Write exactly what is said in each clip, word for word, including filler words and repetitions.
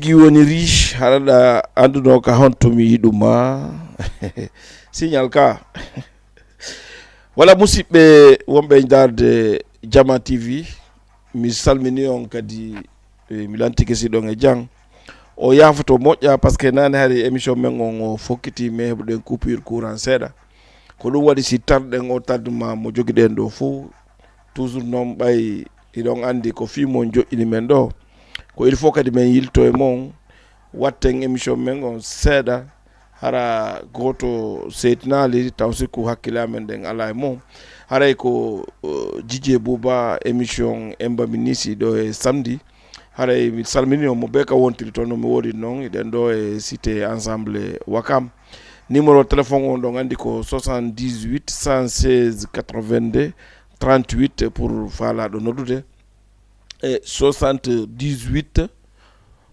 Ɗi woni riche, haɗaɗa annduno ka honto mi yiɗuma. Signal ka. Wala musidɓe wonɓe e ndaarde Jama T V, mi salmini on kadi, eh, mi lantike si ɗon e jam. O yaafoto moƴƴa, parce que nane hari émission men on o fokkiti, mais heɓuɗen coupure courant seeɗa. Ko ɗum waɗi si tarɗen o tardement mo jogiɗen ɗo fof, toujours noon ɓay hiɗon anndi ko fii mon joƴƴini men ɗo. Ko il faut kadi men yilto e mon, watten émission men on seeɗa, hara gooto seytinaali, taw sikku hakkille amen ɗen alaa e mum. Haray ko, uh, Jijee Buuba émission Emba Minisi ɗo e samedi. Haray mi salmini on mo bee ka wontiri toon no mi woodi noon, hiɗen ɗo e cité Ensemble Wakam. Numéro téléphone on ɗon anndi ko soixante-dix-huit cent seize quatre-vingt-deux trente-huit pour faalaaɗo noddude. E soixante-dix-huit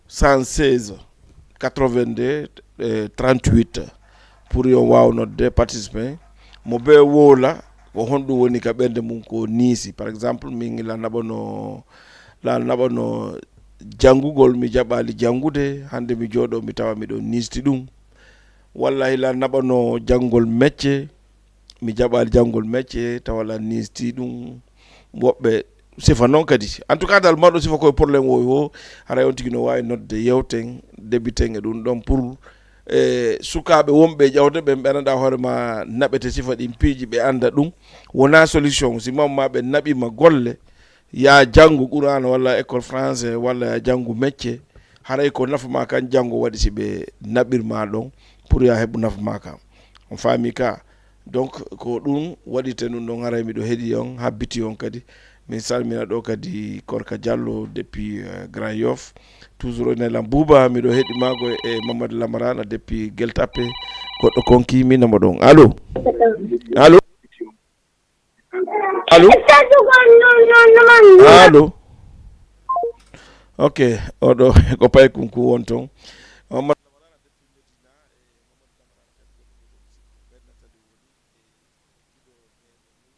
cent seize quatre-vingt-deux, eh, trente-huit pour yo waaw nodde participant. Mo bee woola ko honɗum woni ka ɓernde mum ko niisi. Par exemple, min la naɓano, la naɓano janngugol, mi jaɓaali janngude, hannde mi jooɗo mi tawa miɗo niisti ɗum. Walla hila naɓano janngol mecce, mi jaɓaali janngol mecce, tawa la niisti ɗum. Woɓɓe sifa noon kadi. En tout cas, dal, marɗo sifa koye problème o, o, haray on tigi no waawi nodde, yewten, debiten e ɗum ɗon pour, eh, sukaaɓe wonɓe e ƴawde ɓen, ɓe annda hoore ma naɓete sifa ɗin piiji, ɓe annda ɗum. Wonaa solution, si mamma ɓe naɓima golle, yaa janngu Qur'aana walla école français walla yaa janngu mecce, haray ko nafa ma kan janngo waɗi si ɓe naɓirma ɗon pour yaa heɓu nafa ma kan. On faami ka? Donc, ko ɗum waɗi te ɗum ɗon, haray miɗo heɗi on, habbiti on kadi. Min salmina ɗo kadi Korka Diallo depuis, euh, Grand Yoff. Toujours o nelan Buuba, miɗo heɗi maago e Mamadou Lamarana depuis Gueltappe. Goɗɗo konki, mi namo ɗon. Allo? Allo? Allo? Allo? Ok, oɗo ko pay kunku won ton. Mamadou Lamarana depuis Medina, e Mamadou Lamarana kadi woni ɗo si ko ɓernata ɗum woni, e, giɗo meɗen ni,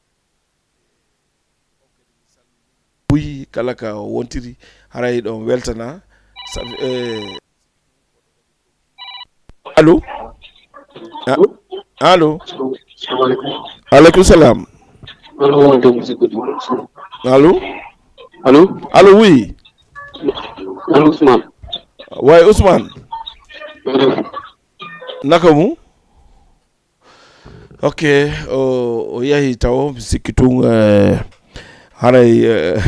e, on kadi mi salmini. Buy kala ka o wontiri, haray ɗon weltana. Sa-, e, Allo? A-, allo? Salamu aleykum. Aleykum salam. Allo, wonde musidɗo ɗum. Allo? Allo? Allo, oui. Allo, Ousmane. Way, Ousmane. Allo. Naka mu? Ok, o, o yahi tawo, mi sikki tun, eh, haray, eh,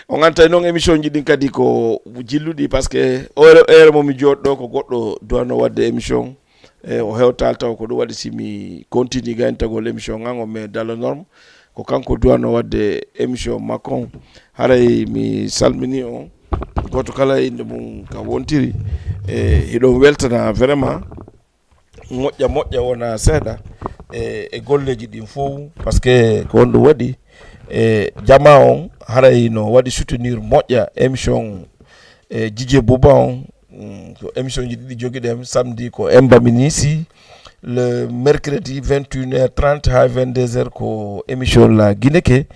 on anndi noon émission ji ɗin kadi ko jilluɗi, parce que heure, heure mo mi jooɗɗo ko goɗɗo duwano waɗde émission, e o hewtal taw ko ɗum waɗi si mi continue gayntagol émission ngan o, mais dans le norme ko kanko duwano waɗde émission makko on. Haray mi salmini on, gooto kala e innde mum ka wontiri, e hiɗon weltana vraiment. Moƴƴa, moƴƴa wona seeɗa e, e golleeji ɗin fof, parce que ko honɗum waɗi e jamaa on haray no waɗi soutenir moƴƴa émission e Jijee Buuba on. Mm, ko émission ji ɗiɗi jogiɗen, samedi ko Emba Minisi, le mercredi vingt et une heures trente haa vingt-deux heures ko émission La Guineke.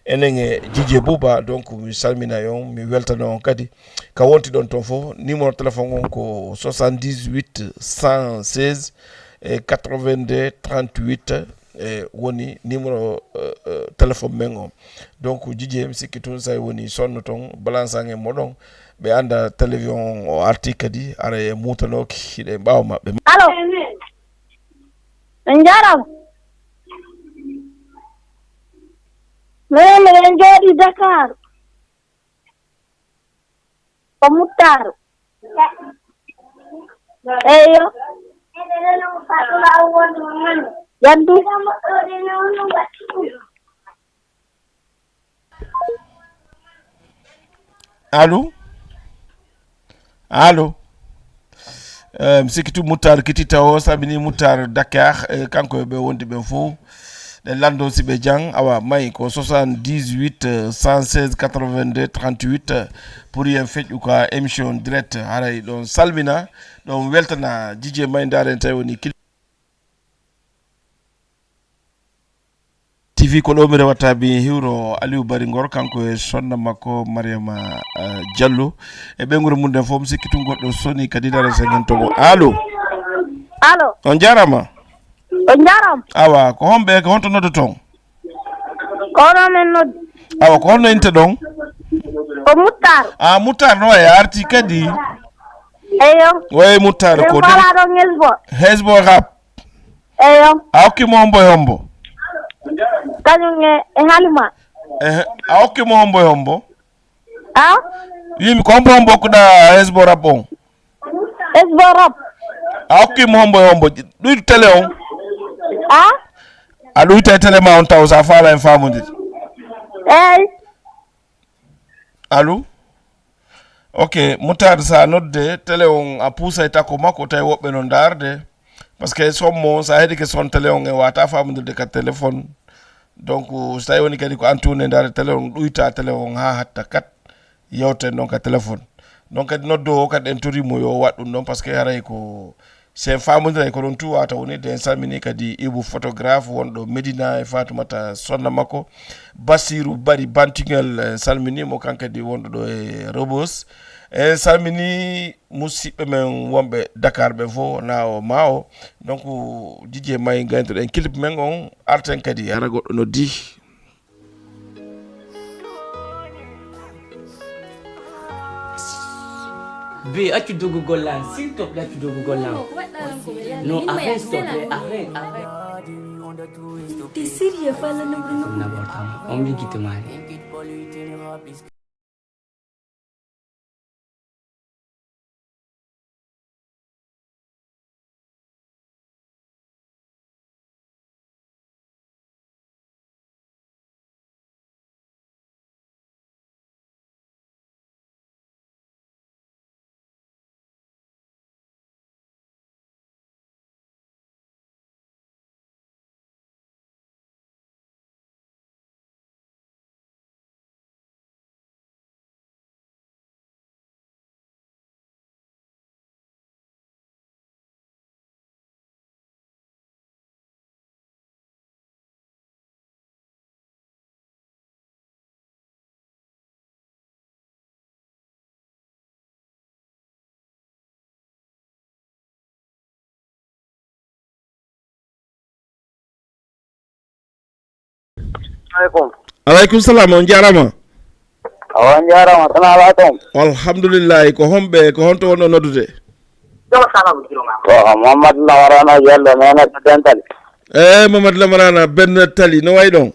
Enen e Jijee Buuba, donc mi salmina on, mi weltana on kadi. Ka wonti ɗon ton fof, numéro téléphone on ko soixante-dix-huit cent seize e quatre-vingt-deux trente-huit, e woni numéro, euh, euh, téléphone men on. Donc, Jijee, mi sikki tun say woni sonno ton, balance an e moɗon, ɓe annda télévision o arti kadi, ara e muutanooki, hiɗe ɓaawo maɓɓe. Allo? Ɓe njaram. Minen miɗen jooɗi Dakar. Ko Muttaaru. Eyyo. Yaddu. Allo? Allo? Eh, mi sikki tun Moutar Kiti tawo, salmini Moutar Dakar, eh, kanko e ɓe wondi ɓen fof. Ɗe lanndo si ɓe jang, awa, may ko soixante-dix-huit, euh, cent seize, quatre-vingt-deux, trente-huit, euh, pour yen feƴƴu ka émission direct. Haray ɗon salmina, ɗon weltana Jijee may ndaaren tawi woni kil- T V, ko ɗo mi rewata mi hiwro Aliou Bari Ngor, kanko e sonna makko Mariama, eh, Diallo. E ɓeynguure mum nden fof, mi sikki tun goɗɗo soni kadi dara sen hen toɓo. Allo? Allo? On jaaraama. On jaaraama. Awa, ko homɓe, ko honto noddoton? Ko onon men noddi. Awa, ko honno inte ɗon? Ko Muttar. Ah, Muttar no wayi, a arti kadi. Eyo. Wayi Muttar ko. Eyo, ɗon Hezbo. Hezbo rap. Eyo. A hokki mo hombo e hombo? Kañum e, e Halima. Ehe, a hokki mo hombo e hombo? Ah? Yimi ko hombo hombo kuɗa Hezbo rap on? Hezbo rap. A hokki mo hombo e hombo? Ɗuytu télé on. Ah? A ɗuyta e télé ma on taw sa faala en faamondir. Eyi. Allo? Ok, Moutarde, sa nodde télé on, a puusay takko makko, tawi woɓɓe no ndaarde. Parce que son mo, sa heɗike son télé on, e wata faamondirde ka téléphone. Donc, so tawi woni kadi ko an tuunde ndaarde télé on, ɗuyta télé on ha hatta kat, yewten ɗon ka téléphone. Donc kadi noddo o kadi en tori mo yo waɗ ɗum ɗon, parce que haray ko Si en faamondiray ko ɗon tout wawata wonirde. En salmini kadi Ibou photographe wonɗo Médina e Fatoumata sonna makko. Bassirou Bari Bantigel, en salmini mo, kan kadi wonɗo ɗo e Rebeuss. En salmini musidɓe men wonɓe Dakar ɓe fof, na o ma o. Donc, Didier May, gaynoɗen clip men on, arten kadi hara goɗɗo noddi. Be, accu dogugol lan, s'il te plaît, accu dogugol lan. Non, arrête, s'il te plaît, arrête, arrête. T'es sérieux, fala no, no. N'importe quoi. On me dit de mal. Aleykum. Aleykum salam, on jaaraama. Awa, on jaaraama, sana ala toon. Alhamdulillahi, ko homɓe, ko honto wonɗo noddude? Ko Mamadou Lamarana Diallo, mi wonata Dentali. Eh, Mamadou Lamarana, Ben Tali, no wayi ɗon?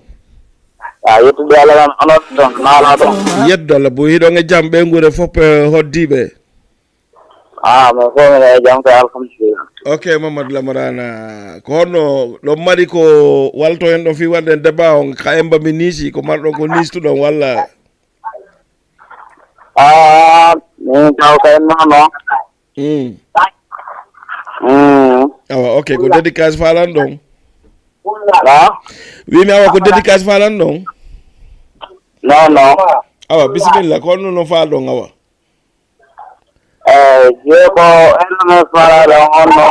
A yettude Allah tan, onon ɗon, no ala toon? Yettude Allah, bo hiɗon e jam, ɓe nguure fof, eh, hoddiiɓe? Ah, min fof miɗo e jam kay, alhamdulillah. Ok, Mamadou Lamarana, ko honno ɗon mari ko walto hen ɗon fii waɗde débat on, ka emba mi niisi, ko marɗon ko niistuɗon walla? Ah, min taw kay nono. Hmm. Hmm. Awa, ok, ko dédicace faalan ɗon? Ah? Wimi awa ko dédicace faalan ɗon? Non, non. Awa, bisimilla, ko honno no faalɗon awa? Eh, je ko eno men faalaa ɗon honno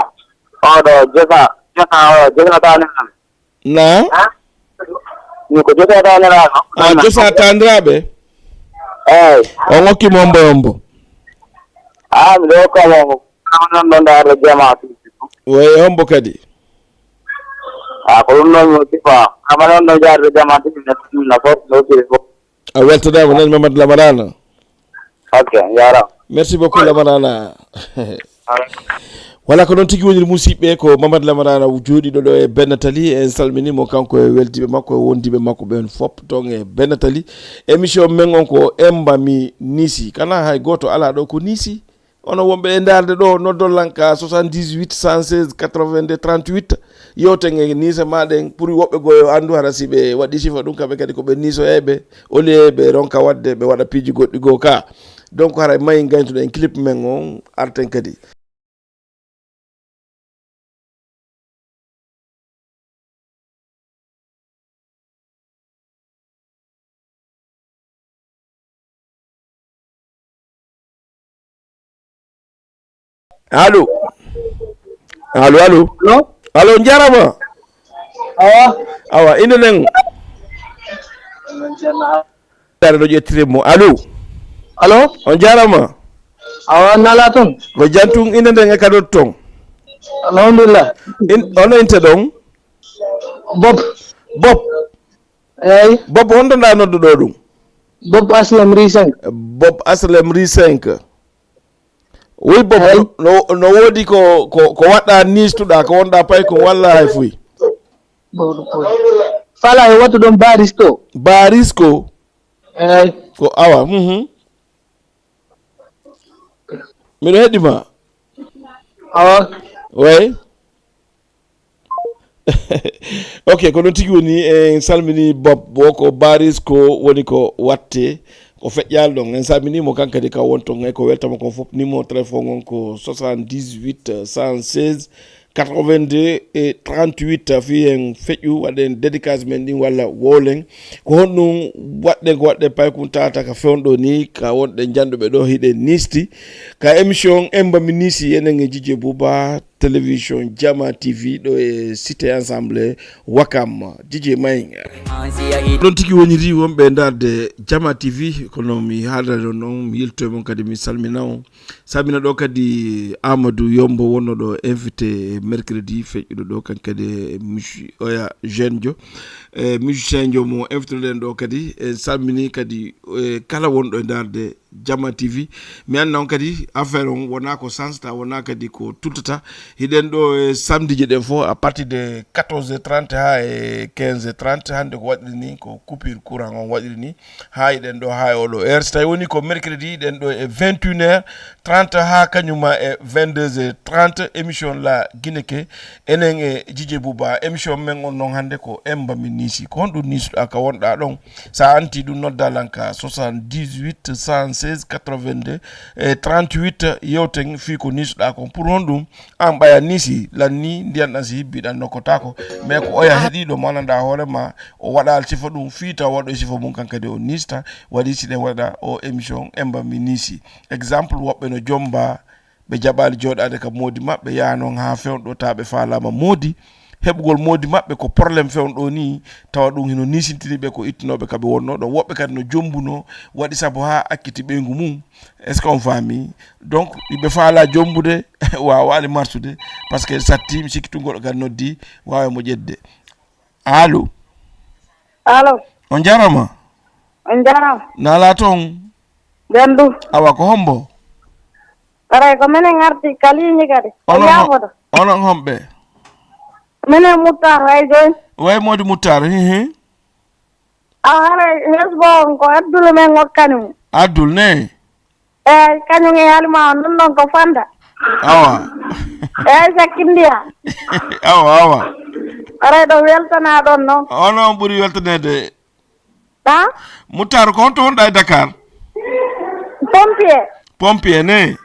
oɗo Josa, Josa o, Josa Taniraaɓe. Na? Min ko Josa Taniraaɓe. Ah, Josa Taniraaɓe? Eey. On okki mo hombo e hombo? Ah, miɗo hokka mo hombo. Kama non ɗon ndaarde jama. Woy hombo kadi? Ah, ko ɗum ɗon mi hokki quoi. Kama non ɗon ndaarde jama, ɗum na fof, no hokkiri fof. A weltanaama, nani Mamadou Lamarana. Ok, on jaaraama. Merci beaucoup, Lamarana. Voilà, ko noon tigi woniri, musidɓe, ko Mamadou Lamarana jooɗiiɗo ɗo e Benna Tali. En salmini mo, kanko e weldiiɓe makko e wondiiɓe makko ɓeen fof toon e Benna Tali. Émission men on ko Emba mi niisi. Kana hay gooto alaa ɗo ko niisi. Onon wonɓe e ndaarde ɗo, noddon lan ka soixante-dix-huit, cent seize, quatre-vingt-deux, trente-huit. Yewten e niise ma ɗen, pour woɓɓe goo yo anndu hara si ɓe waɗi sifa ɗum, kamɓe kadi ko ɓe niisoyayɓe, au lieu ɓe ronka waɗde, ɓe waɗa piiji goɗɗi goo ka. Donc, haray mayi ngayntuɗen clip men on, arten kadi. Allo? Allo, allo? Allo? Allo, on jaaraama. Awa. Awa, inde nden? Dare no ƴettire mo. Allo? Allo? On jarama. Awa, nala ton. Ko jantum inde nden e kadot ton. Alhamdulillah. In, ono inte ɗon? Bob. Bob. Eyi. Bob, honto nda nodduɗo ɗum? Bob Aslem Ri cinq. Bob Aslem Ri cinq. Wi Bob, eyi, no, no, no woodi ko, ko, ko waɗɗa nistuɗa, ko wonɗa paykun walla hay fuy? Bawɗo ko. Fala e wattu ɗon Barisko. Barisko? Eyi. Ko awa, mhm. Miɗo heɗi ma. Awa. Way. Ok, ko noon tigi woni. En salmini Bob, wo ko Baris ko woni ko watte, ko feƴƴaali ɗon. En salmini mo kan kadi ka won ton, e ko weltama kon fof. Numéro téléphone on ko soixante-dix-huit, cent seize, quatre-vingt-deux et trente-huit. Fii en feƴƴu, waɗen dédicace men ɗin walla wowlen. Ko honɗum waɗɗen ko waɗɗen paykun tata ka fewndo ni, ka wonɗen janɗuɓe ɗo hiɗen nisti. Ka émission Emba mi nisi, enen e Jije Buba, télévision Jama T V ɗo e Cité Ensemble Wakam. Jije Mayga. Ɗon tigi woniri wonɓe e darde Jama T V, kono mi haalda ɗon noon, mi yiltoye mon kadi, mi salmina on. Salmina ɗo kadi Amadou Yombo wonno ɗo invité mercredi feƴƴuɗo ɗo, kan kadi e musi-, oya jeune jo, e musicien jo mo invité ɗen ɗo kadi. En salmini kadi, e kala wonɗo e darde Jama T V. Mi annda on kadi, affaire on wona ko sansata, wona kadi ko tuttata. Hiɗen ɗo e samedi ji ɗen fof, à partir de quatorze heures trente ha e quinze heures trente. Hannde ko waɗiri ni, ko coupure courant on waɗiri ni. Ha hiɗen ɗo ha e oɗo heure. So tawi woni ko mercredi, hiɗen ɗo e vingt et une heures trente ha kañuma e vingt-deux heures trente. Émission La Guineke, enen e Jije Buba. Émission men on noon hannde ko Emba mi nisi. Ko honɗum nisuɗa ka wonɗa ɗon? Sa anti ɗum, nodda lan ka soixante-dix-huit, cent seize, quatre-vingt-deux et trente-huit. Yewten fii ko nisuɗa kon. Pour honɗum an ɓaya nisi lan ni, ndiyan ɗan si hibbi ɗan nokkotako. Mais ko oya heɗiɗo mo annanɗa hoore ma, o waɗal sifa ɗum fii taw waɗo e sifa mum kan kadi o nista. Waɗi si ɗen waɗa o émission Emba mi nisi. Exemple, woɓɓe no jomba, ɓe jaɓaali jooɗaade ka moodi maɓɓe, yaha noon haa fewndo tawa ɓe faalaama moodi. Heɓugol moodi maɓɓe ko problème fewndo ni, tawa ɗum hino nisintini ɓe ko ittunooɓe ka ɓe wonnoo ɗon. Woɓɓe kadi no jombunoo, waɗi sabu haa akkiti ɓeyngu mum. Est-ce que on faami? Donc, ɓe faalaa jombude, waawaali marsude, parce que satti, mi sikki tun goɗɗo kadi noddi, waawa mo ƴetde. Allo? Allo? On jarama? On jarama. Nala ton? Gandu. Awa, ko hombo? Aray, ko menen arti kaliñi kadi. Ko onon ho-, yaafoto. Onon homɓe? Menen Muttar, way jooni. Way Modi Muttar, hi, hi. Awa, haray, hesbo on ko Abdul men ngokkani mo. Abdul, ne? Eey, kañum e Halima on, ɗum ɗon ko Fanda. Awa. Eey, Sakkindiya. Awa, awa. Aray ɗo weltanaa ɗon noon. Onon ɓuri weltaneede. Ha? Muttar, ko honto wonɗa e Dakar? Pompier. Pompier, ne?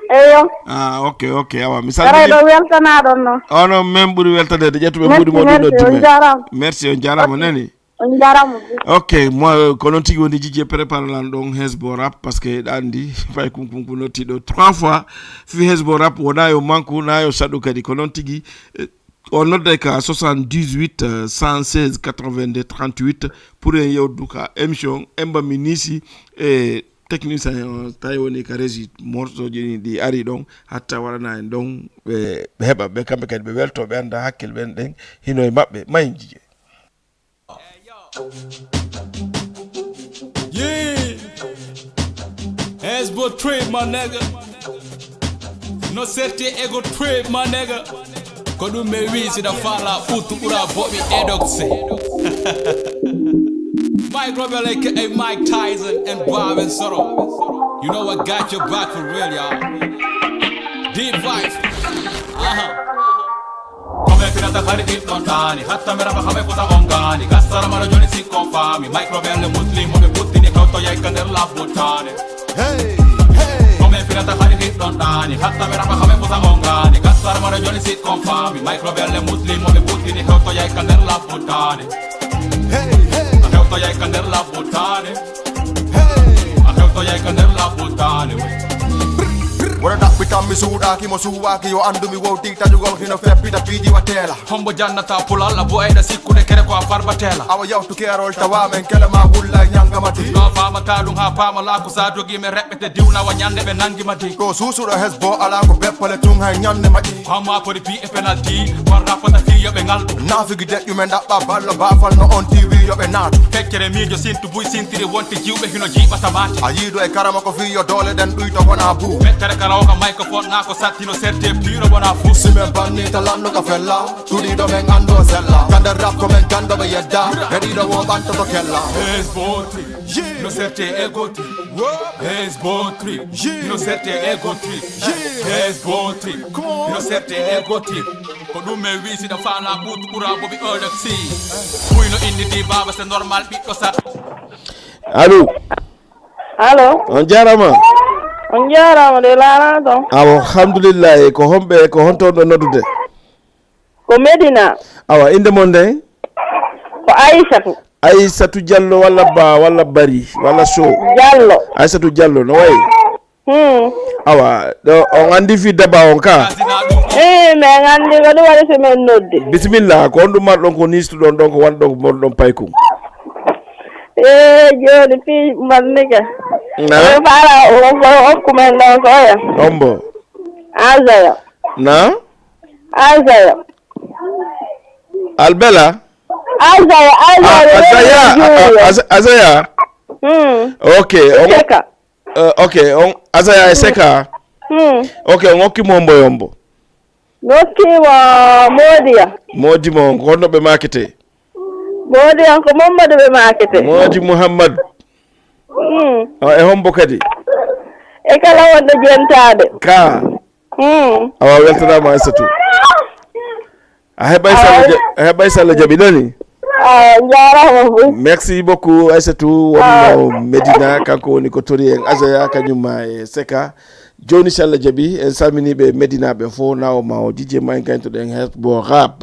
Eyo. Ah, ok, ok, awa. Mi salmini. Aray ɗo weltanaa ɗon noon. Onon men ɓuri weltaneede. Ƴettuɓe mbuuɗi mo ɗum merci, merci, noddi on men. Jarama. Merci, on jarama, ok. Nani? On jarama. Ok, mo, ko noon tigi woni Jijje, prépare lan ɗon hesbo rap, parce que eɗa anndi, fay kun kun kun notti ɗo trois fois, fi hesbo rap, wona yo manku, na yo saɗu kadi, ko noon tigi, eh, o nodday ka soixante-dix-huit, euh, cent seize, quatre-vingt-deux, trente-huit, pour en yewdu ka émission, Emba mi nisi, e technicien o, tawi woni ka régie, morceau ji ɗi ari ɗon, hatta waɗana en ɗon, ɓe, ɓe heɓa, ɓe kamɓe kadi ɓe welto, ɓe annda hakkil ɓen ɗen, hino e maɓɓe, mayin Jijje. Yeah. Hezbo trip, my nigga. No safety, ego trip, my nigga. Ko ɗum mi wi, si da fala utu ɓura boɓi edoxe. Mike Robel, A K A Mike Tyson, and Bob and Soro. You know I got your back for real, y'all. Deep vibes. Uh-huh. Come finata fare il lontani, hatta me rapa come puta ongani, gassara mano giorni si confami, micro belle muslim, come puttini, cauto e cander la buttane. Hey, hey. Come finata fare il lontani, hatta me rapa come puta ongani, gassara mano giorni si confami, micro belle muslim, come puttini, cauto e cander la buttane. Hey, hey. Cauto e cander la buttane. Hey. Cauto e cander la buttane. Wona ɗaɓɓitan mi suuɗaaki mo suuwaaki yo anndu mi wowti taƴugol hino feppita piiji wa teela. Hombo jannata pulal a boyɗa sikkude kere ko a farba teela. Awa yawtu keerol tawa men kele ma wulla e ñannga ma di. No faamata ɗum haa paama laaku sa dogi men reɓɓete diwnawa ñannde ɓe nanngi ma di. Ɗo suusuɗo hesbo alaa ko beppale tun hay ñannde maƴi. Ko hamma ko ripi e penalty. Kon rappata fii yo ɓe ngaltu. Naafigi deƴƴu men ɗaɓɓa ballo baafal no on tiwi yo ɓe naatu. Feccere miijo sintu buy sintiri wonti jiwɓe hino jiiɓata maati. A yiido e karama ko fii yo doole ɗen ɗuyto wona buu. Mettere kala o ka microphone na ko sattino serte piiro wona fuu. Si men banni ta lanno ka fella. Cuɗiɗo men anndo sella. Ka nder rap ko men ganndo ɓe yedda. Heɗiɗo wo ɓantoto kella. Hesbo trip. No serte e goti. Hesbo trip. No serte e goti. Hesbo trip. No serte e goti. Ko ɗum men wi siɗa faala ɓuutu ɓura bobi olek si. Buyno inni di baaba c'est normal ɓiɗɗo sat. Allo. Allo. On jarama. On jarama de lana ton. Awa alhamdulillahi ko homɓe ko honto on ɗo noddude? Ko Medina. Awa inde mon nde? Ko Aissatu. Aissatu Diallo walla ba walla bari walla so? Diallo. Aissatu Diallo no wayi? Hmm. Awa ɗo on andi fi daba on ka? Eh, men andi ko ɗum waɗi si men noddi. Bisimilla ko on ɗum marɗon ko nistuɗon ɗon ko wonɗon ko morɗon paykun? Eh, joni fi mannike. Na? Ɓe fala o okku men ɗon ko oya? Ombo. Azaya. Na? Azaya. Albela? Azaya, Azaya. Ah, Azaya. Ah, ah, Azaya. Hmm. Ok. On, Seka. Uh, ok. On Azaya e Seka. Hmm. Ok. On okki mo ombo yombo. Nokki mo Modiya. Modi mo on ko honno ɓe makete? Modiya ko Mamadou ɓe makete. Modi Mouhammad. Hmm. Ah, e hombo kadi? E kala wonɗo jentaɓe. Ka. Hmm. Awa weltanama Aissatou. A heɓay salla ja- a heɓay salla jaɓi nani? Ah, jarama fof. Merci beaucoup Aissatou wonno Medina kanko woni ko tori en Azaya kañum ma e Seka. Joni si Allah jaɓi en salminiɓe Medina ɓe fof nawo ma o jijje ma en gañtoɗen hesbo rap.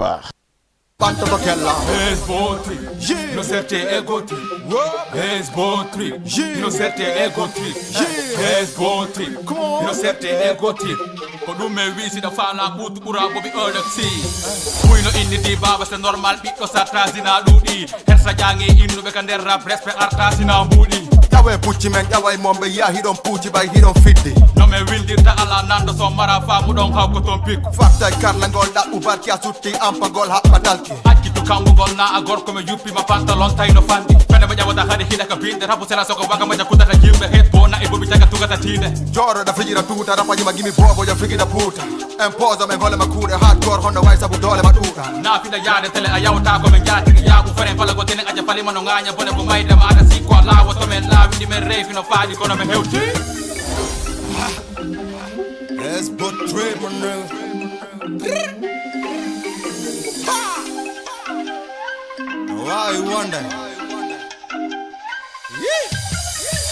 Ɓantoto kella. Hesbo trip. No serte e goti. Hesbo trip. No serte e goti. Hesbo trip. No serte e goti. Ko ɗum men wi siɗa faala ɓuutu ɓura bobi olek si. Buyno inni di baaba c'est normal ɓiɗɗo satta zina ɗuuɗi. Hersa ƴaŋe innuɓe ka nder rap respect arta sina mbuuɗi. Ƴawe pucci men ƴaway mon ɓe yiya hiɗon puuci ɓay hiɗon fiddi. No men windirta ala nando so mara faamu ɗon hawko ton pikku. Fattay karlangol ɗaɓɓu barki a sutti ampagol haɓɓa dalki. Accitu kamɓugol na a gorko mi yuppima pantalon tayno fanɗi. Fene mo ƴawata hari hiɗa ka binde rabu sela soko waga maja kudata jimɓe het bo na'i bobi caga tugata tiinde. Jooɗoɗa fijira tuuta rapaji ma gimi boobo yo figida puuta. Imposo men hole ma kuuɗe hardcore honno way sabu doole ma ɗuuɗa. Na fiɗa yaade tele a yawta ko men jaatiri yaaɓu fere fala ko tene aja falima no ŋaaña bone ko mayde maɗa sikko a laawo to men laawiɗi men reefi no faaɗi kono men hewti. Hesbo trip, man. Why you wonder?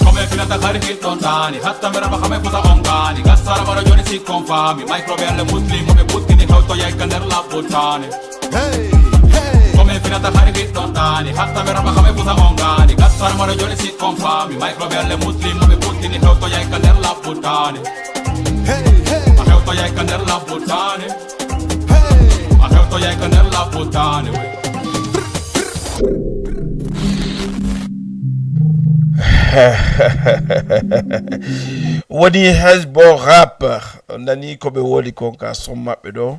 Kome finata kari kiɗɗon ɗaani hatta mi raba kame futa on gaani gassara mara joni sikkon faami microbelle muslim mo ɓe puttini hewtoyay ka nder labbo taane. Hey, hey. Kome finata kari kiɗɗon ɗaani hatta mi raba kame futa on gaani gassara mara joni sikkon faami microbelle muslim mo ɓe puttini hewtoyay ka nder labbo taane. Hey, hey. A hewtoyay ka nder labbo taane. Hey. A hewtoyay ka nder labbo taane. Woni hesbo rap on nani ko ɓe woli kon ka som maɓɓe ɗo.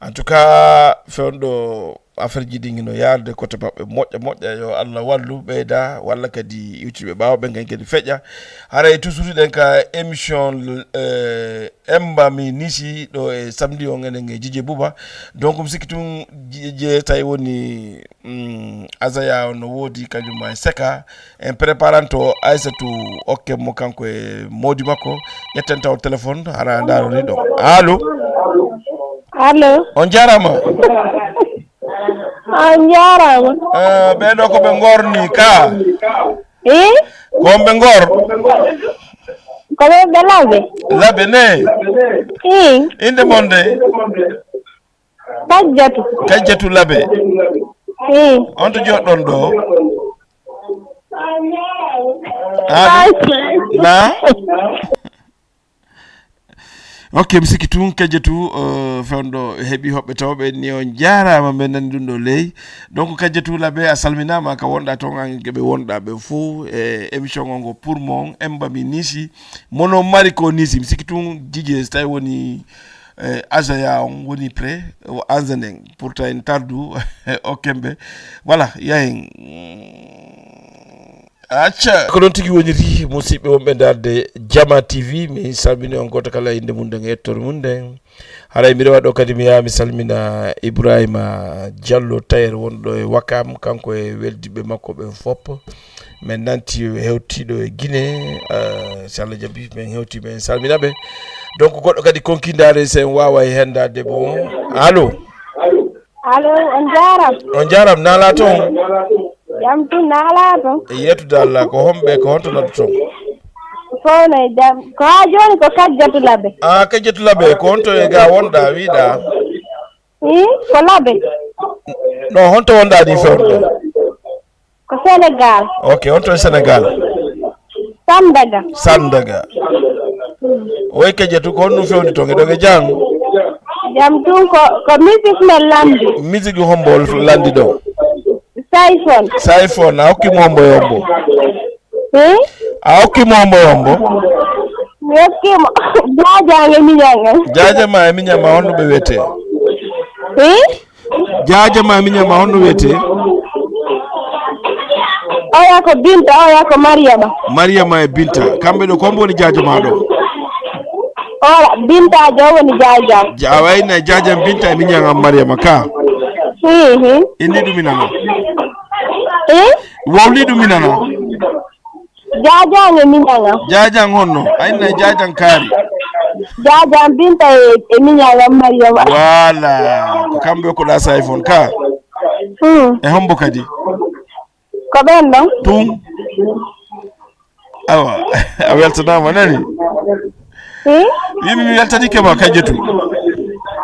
En tout cas fewndo affaire ji ɗi no yarude côté maɓɓe moƴƴa moƴƴa yo Allah wallu ɓeyda walla kadi iwtiɓe ɓawo ɓe gan kadi feƴƴa. Haray toujours ɗen ka émission euh, emba mi nisi ɗo e samedi on enen e jije buba. Donc mi sikki tun jije tawi woni mm, azaya no wodi kañum ma e seka. En préparanto aissatou okke mo kanko e modi makko. Ƴetten taw téléphone hara ndaroni ɗo. Allo. Allo. On jarama. On jarama. Eh, ɓeɗo ko ɓe gorni ka. I? Ko on ɓe ngor? Ko ɓe ɓe labe. Labe ne? I. Inde mon de? Kajjatu. Kajjatu labe. I. On to joɗɗon ɗo? Allo. Na? Ok, mi sikki tun Kajjatu, uh, fewndo heɓi hoɓɓe tawɓe ni, on jaaraama, men nani ɗum ɗo ley. Donc Kajjatu Labe, a salminaama ka wonɗa toon, an geɓe wonɗa ɓe fof, e émission on ngo pour mon, emba mi nisi, mono mari ko nisi, mi sikki tun Jije, so tawi woni, eh, Azaya on woni prêt, o anza nden, pourtant en tardu, o kembe. Voilà, yahen. Acca, ko noon tigi woniri, musidɓe wonɓe ndaarde Jama T V, mi salmini on gooto kala innde mum nden e yettoore mum nden. Haray mi rewa ɗo kadi, mi yaha mi salmina Ibrahima Diallo Tayer wonɗo e Wakam, kanko e weldiɓe makko ɓen fop. Men nanti hewtiiɗo e Guinée, eh, si Allah jaɓi, men hewti, men salmina ɓe. Donc, goɗɗo kadi konki ndaare, si en waawa e hendaade mo. Allo? Allo, on jaaram. On jaaram, naalaa toon? Jam tun, naalaa toon? E yeetude Allah, ko homɓe, ko honto noddu toon? Ko no e jam. Ko haa jooni ko Kajjatu Labe. Ah, Kajjatu Labe, ko honto e ga wonɗa, wiɗa? Ii, ko Labe. No, honto wonɗa ni fewndo? Ko Sénégal. Ok, honto e Sénégal? Sandaga. Sandaga. Woy Kajjatu, ko honɗum fewndi toon? Eɗo e jam? Jam tun, ko, ko musique men landi. Musique hombo landi ɗo? Sayfon. Sayfon, a hokki mo hombo e hombo? Hmm? A hokki mo hombo e hombo? Mi hokki mo Jaaja e Miñaŋ. Jaaja ma e Miñaŋ ma, honno ɓe wiyete? Hmm? Jaaja ma e Miñaŋ ma, honno wiyete? Oya ko Binta, oya ko Mariama. Mariama e Binta. Kamɓe ɗo, ko hombo woni jaaja ma ɗo? Ora, Binta jo woni jaaja. Ja-, a wayna jaaja Binta e Miñaŋ am Mariama ka? Hihi. Inni ɗum inana? Eh? Wawli ɗum inana? Jaajaŋ e Miñaŋ am. Jaajaŋ honno? A inna Jaajaŋ kaari? Jaajaŋ Binta e, e Miñaŋ am Mariama. Voilà. Ko kamɓe okkuɗa Sayfon ka? Hmm. E hombo kadi? Ko ɓen ɗon. Tun? Awa, a weltanaama, nani? Hmm? Wimi mi weltanike ma, Kajjatu.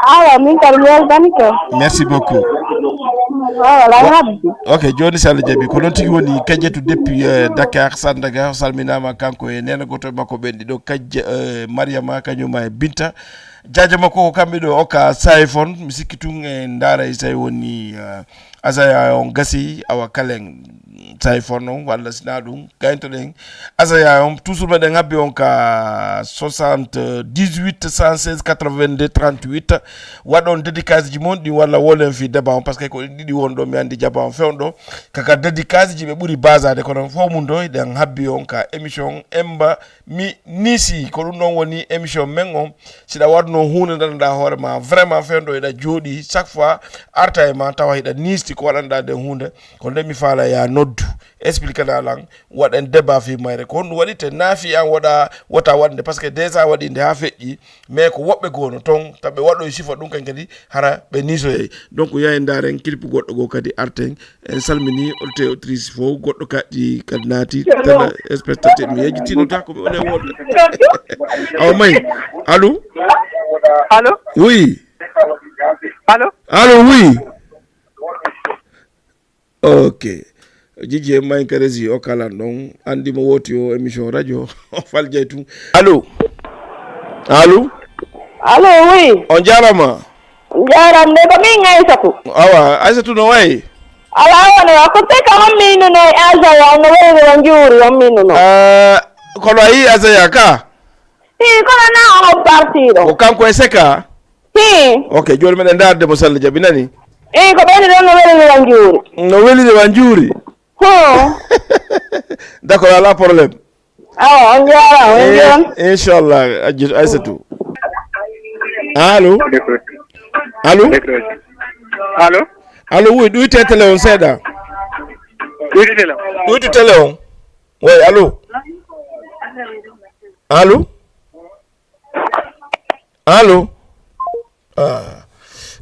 Awa, min kadi mi weltanike. Merci beaucoup. Awa, la habbi. Ok, jooni, si Allah jaɓi, ko noon tigi woni Kajjatu depuis, euh, Dakar, Sandaga, o salminaama kanko e neene gooto makko ɓen ɗiɗo, Kajja, euh, Mariama, kañum ma e Binta. Jaaja makko ko kamɓe ɗo okka Sayfon, mi sikki tun e ndaara e tawi woni, euh, Azaya on gasi, awa kalen Sayfon on, walla sina ɗum, gayntoɗen Azaya on, toujours meɗen habbi on ka soixante-dix-huit cent seize quatre-vingt-deux trente-huit, waɗon dédicace ji mon ɗin walla wolen fi débat on, parce que ko ɗiɗi won ɗo, mi andi jaba on fewndo, kaka dédicace ji ɓe ɓuri basade, kono fof mum ɗo, eɗen habbi on ka émission Emba Mi Nisi, ko ɗum ɗon woni émission men on. Si ɗa waɗno huunde, ndannoɗa hoore ma vraiment fewndo, eɗa jooɗi, chaque fois arta e ma tawa hiɗa niisti ko waɗanɗa nden huunde, ko nde mi faala ya noddu, explique na lan, waɗen débat fi mayre, ko honɗum waɗi te naafi an waɗa, wota waɗnde, parce que déjà waɗi nde ha feƴƴi, mais ko woɓɓe goono toon, taɓe waɗo e sifa ɗum kan kadi, hara ɓe niisoyay. Donc, yahen ndaaren clip goɗɗo goo kadi arten, en salmini auditeur, auditrice fof, goɗɗo kaɗɗi kadi naati, télé spectateur, mi yejjitino ta ko mi woni e wonde. Awa may, allo? Allo? Oui. Allo? Allo, oui. Ok. Jiji en may ka régie o kalan ɗon. Andi mo woti o émission radio. O faljay tun. Allo? Allo? Allo, oui. On jaarama. On jaarama. Nde ko min Aysatu. Awa, Aysatu no wayi? Ala woni wa. Ko Seka on minuno e Azaya, no weli wa njuuri on minuno. Ah, kono a yi Azaya ka? Hi, kono na o parti ɗo. Ko kanko e Seka? Hi. Ok, jooni meɗen ndaarde mo, si Allah jaɓi, nani? Eyi, ko ɓeyde ɗon no weliri wa njuuri. No weliri wa njuuri? Ho. D'accord, ala problème. Awa, on jaaraama, on njaaraama. Eh, inchallah, Ajji-, Aysatu. Allo? Allo? Allo? Allo, oui, ɗuyte télé on seeɗa. Ɗuyte télé on. Ɗuyte télé on. Oui, allo? Allo? Allo? Ah.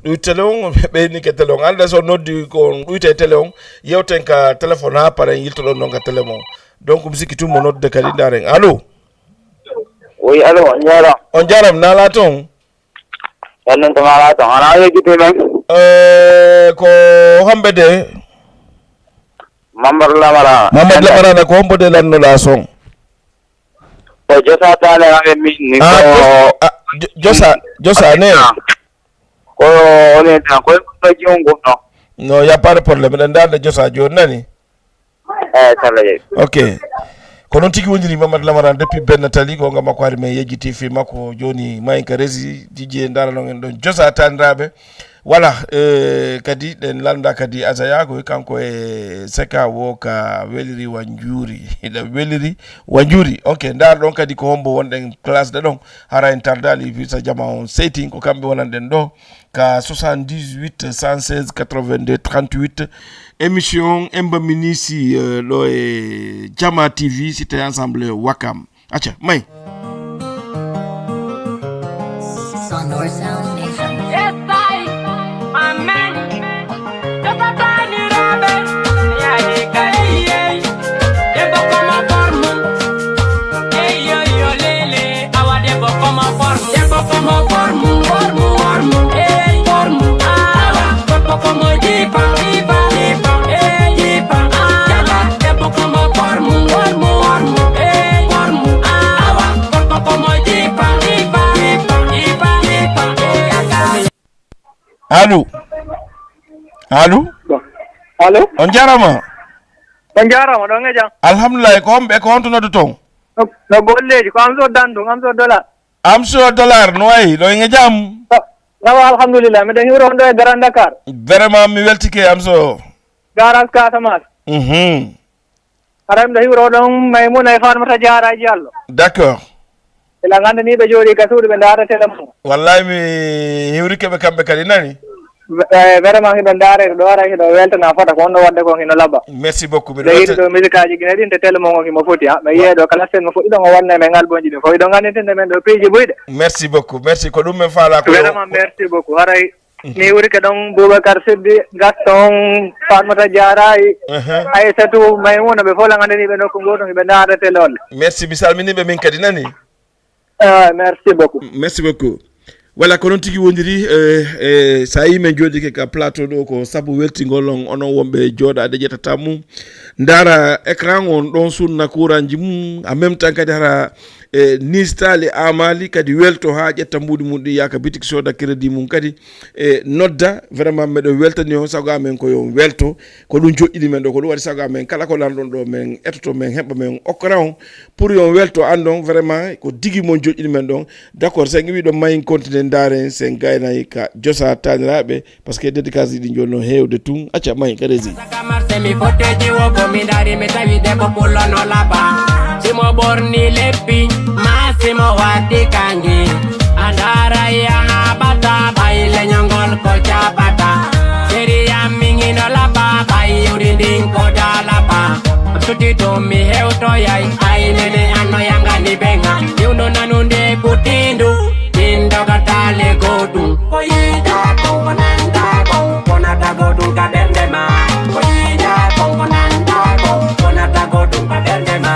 Ɗuyte télé on, ɓeynike télé on. Anda so noddi ko on ɗuyte télé on, yewten ka téléphone ha paren, yiltoɗon noon ka télé mon. Donc, mi sikki tun mo nodde kadi, ndaren. Allo? Oui, allo, on jaaraama. On jaaraama, naalaa toon? Yalnante maalaa toon. Ana yejjiti men? Eh, ko homɓe de? Mamadou Lamara. Mamadou Lamara, na ko hombo de lannoɗaa son? Ko Josa Tane aɓe min ni. Ah, ko Jos-, ah, Josa, Josa ne. Ko onen tan ko ɗo jongo no. No, y a pas de problème. Ɗen darde Josa joni nani. Eh, sala ye. Ok. Ko noon tigi woniri Mamadou Lamaran depuis Benna Tali, ko ngam makko hari men yejjiti fi makko joni mayin ka resi jiji e ndara non en ɗon Josa taniraɓe. Voilà, euh, kadi ɗen landa kadi Azaya ko kanko e Seka wo ka weliri wa njuri. Ina weliri wa njuri. Ok, ndar ɗon kadi ko hombo wonɗen classe de ɗon. Hara en tardali fi sa jama on seytin ko kamɓe wonanɗen ɗo ka soixante-dix-huit cent seize quatre-vingt-deux trente-huit. Émission Emba Minisi, euh, ɗo e Jama T V, Cité Ensemble Wakam. Acca, may. Sonor Sound Nation. Yes, I. Amen. Debbo komo formu. Ey, yo, yo, lele. Awa debbo komo formu. Debbo komo formu, formu, formu. Ey, formu. Awa debbo komo jipa, jipa, jipa. Ey, jipa. Awa debbo komo formu, formu, formu. Ey, formu. Awa debbo komo jipa, jipa, jipa, jipa, jipa. Ey, aka. Allo. Allo. Allo. On jarama. On jarama, ɗon e jam. Alhamdulillah, ko homɓe, ko honto noddu toon? No, no golleji, ko Amso Dandum, Amso Dollar. Amso Dollar, no wayi, ɗo e jam? Awa, alhamdulillah, miɗen hiwro on ɗo e Grand Dakar. Vraiment, mi weltike Amso. Garage Casamance. Mhm. Haray miɗo hiwro ɗon Maymuna e Farmata Jaara e Jallo. D'accord. Ila gandani ɓe jooɗi ka suudu ɓe ndaara télé mon. Wallahi mi hiwrike ɓe kamɓe kadi nani. Eh, vraiment hiɗo ndaare ɗo ara hiɗo weltana fota ko on ɗo wadde kon hino labba. Merci beaucoup. Miɗo welta ɗo musique aji gine ɗin te télé mon on himo foti ha. Mi yiye ɗo kala sen mo fuɗɗi ɗon o wanna men albonji ɗin fof hiɗo gandintinde men ɗo piiji buyɗe. Merci beaucoup. Merci ko ɗum men faala ko. Vraiment merci beaucoup. Haray mi wurike ɗon Boubacar Siddi, Gaston, Fatmata Diaraye, Aissatou, Maimouna, ɓe fof langandani ɓe nokku ngoto, ɓe ndaarete lolle. Merci, mi salmini ɓe min kadi nani. Ah, merci beaucoup. Merci beaucoup. Voilà, ko noon tigi wondiri, eh, eh, sa yi men jooɗike ka plateau ɗo ko sabu weltingol on, onon wonɓe jooɗaade ƴettata mum, ndaara écran on ɗon sunna kuranji mum, en même temps kadi hara e nistaali amali kadi welto haa ƴetta mbuuɗi mum ɗi yaaka bitik sooda crédit mum kadi e nodda vraiment meɗen weltani on sago amen ko yo on welto ko ɗum joƴƴini men ɗo ko ɗum waɗi sago amen kala ko lanɗon ɗo men etoto men heɓa men okkora on pour yo on welto anndon vraiment ko digi mon joƴƴini men ɗon d'accord sen iwi ɗon mayin continue ndaaren sen gaynay ka josa taniraɓe Parce que dédicace ɗi jolno heewde tun acca may ka resi. Saka marse mi fotteji wo ko mi dari mi tawi debbo pullo no laba. Simo borni leppi ma simo waddi kangi. Andara ya habata bay lenyongol ko jabata. Seri ya mingi no laba bay yuri din ko dalaba. Suti to mi hewto yai ay nene ano yanga ni benga. Yuno nanunde kutindu. Tindogatale goɗɗum ko yiida kon ko nanda kon wonata goɗɗum ka ɓernde ma ko yiida kon ko nanda kon wonata goɗɗum ka ɓernde ma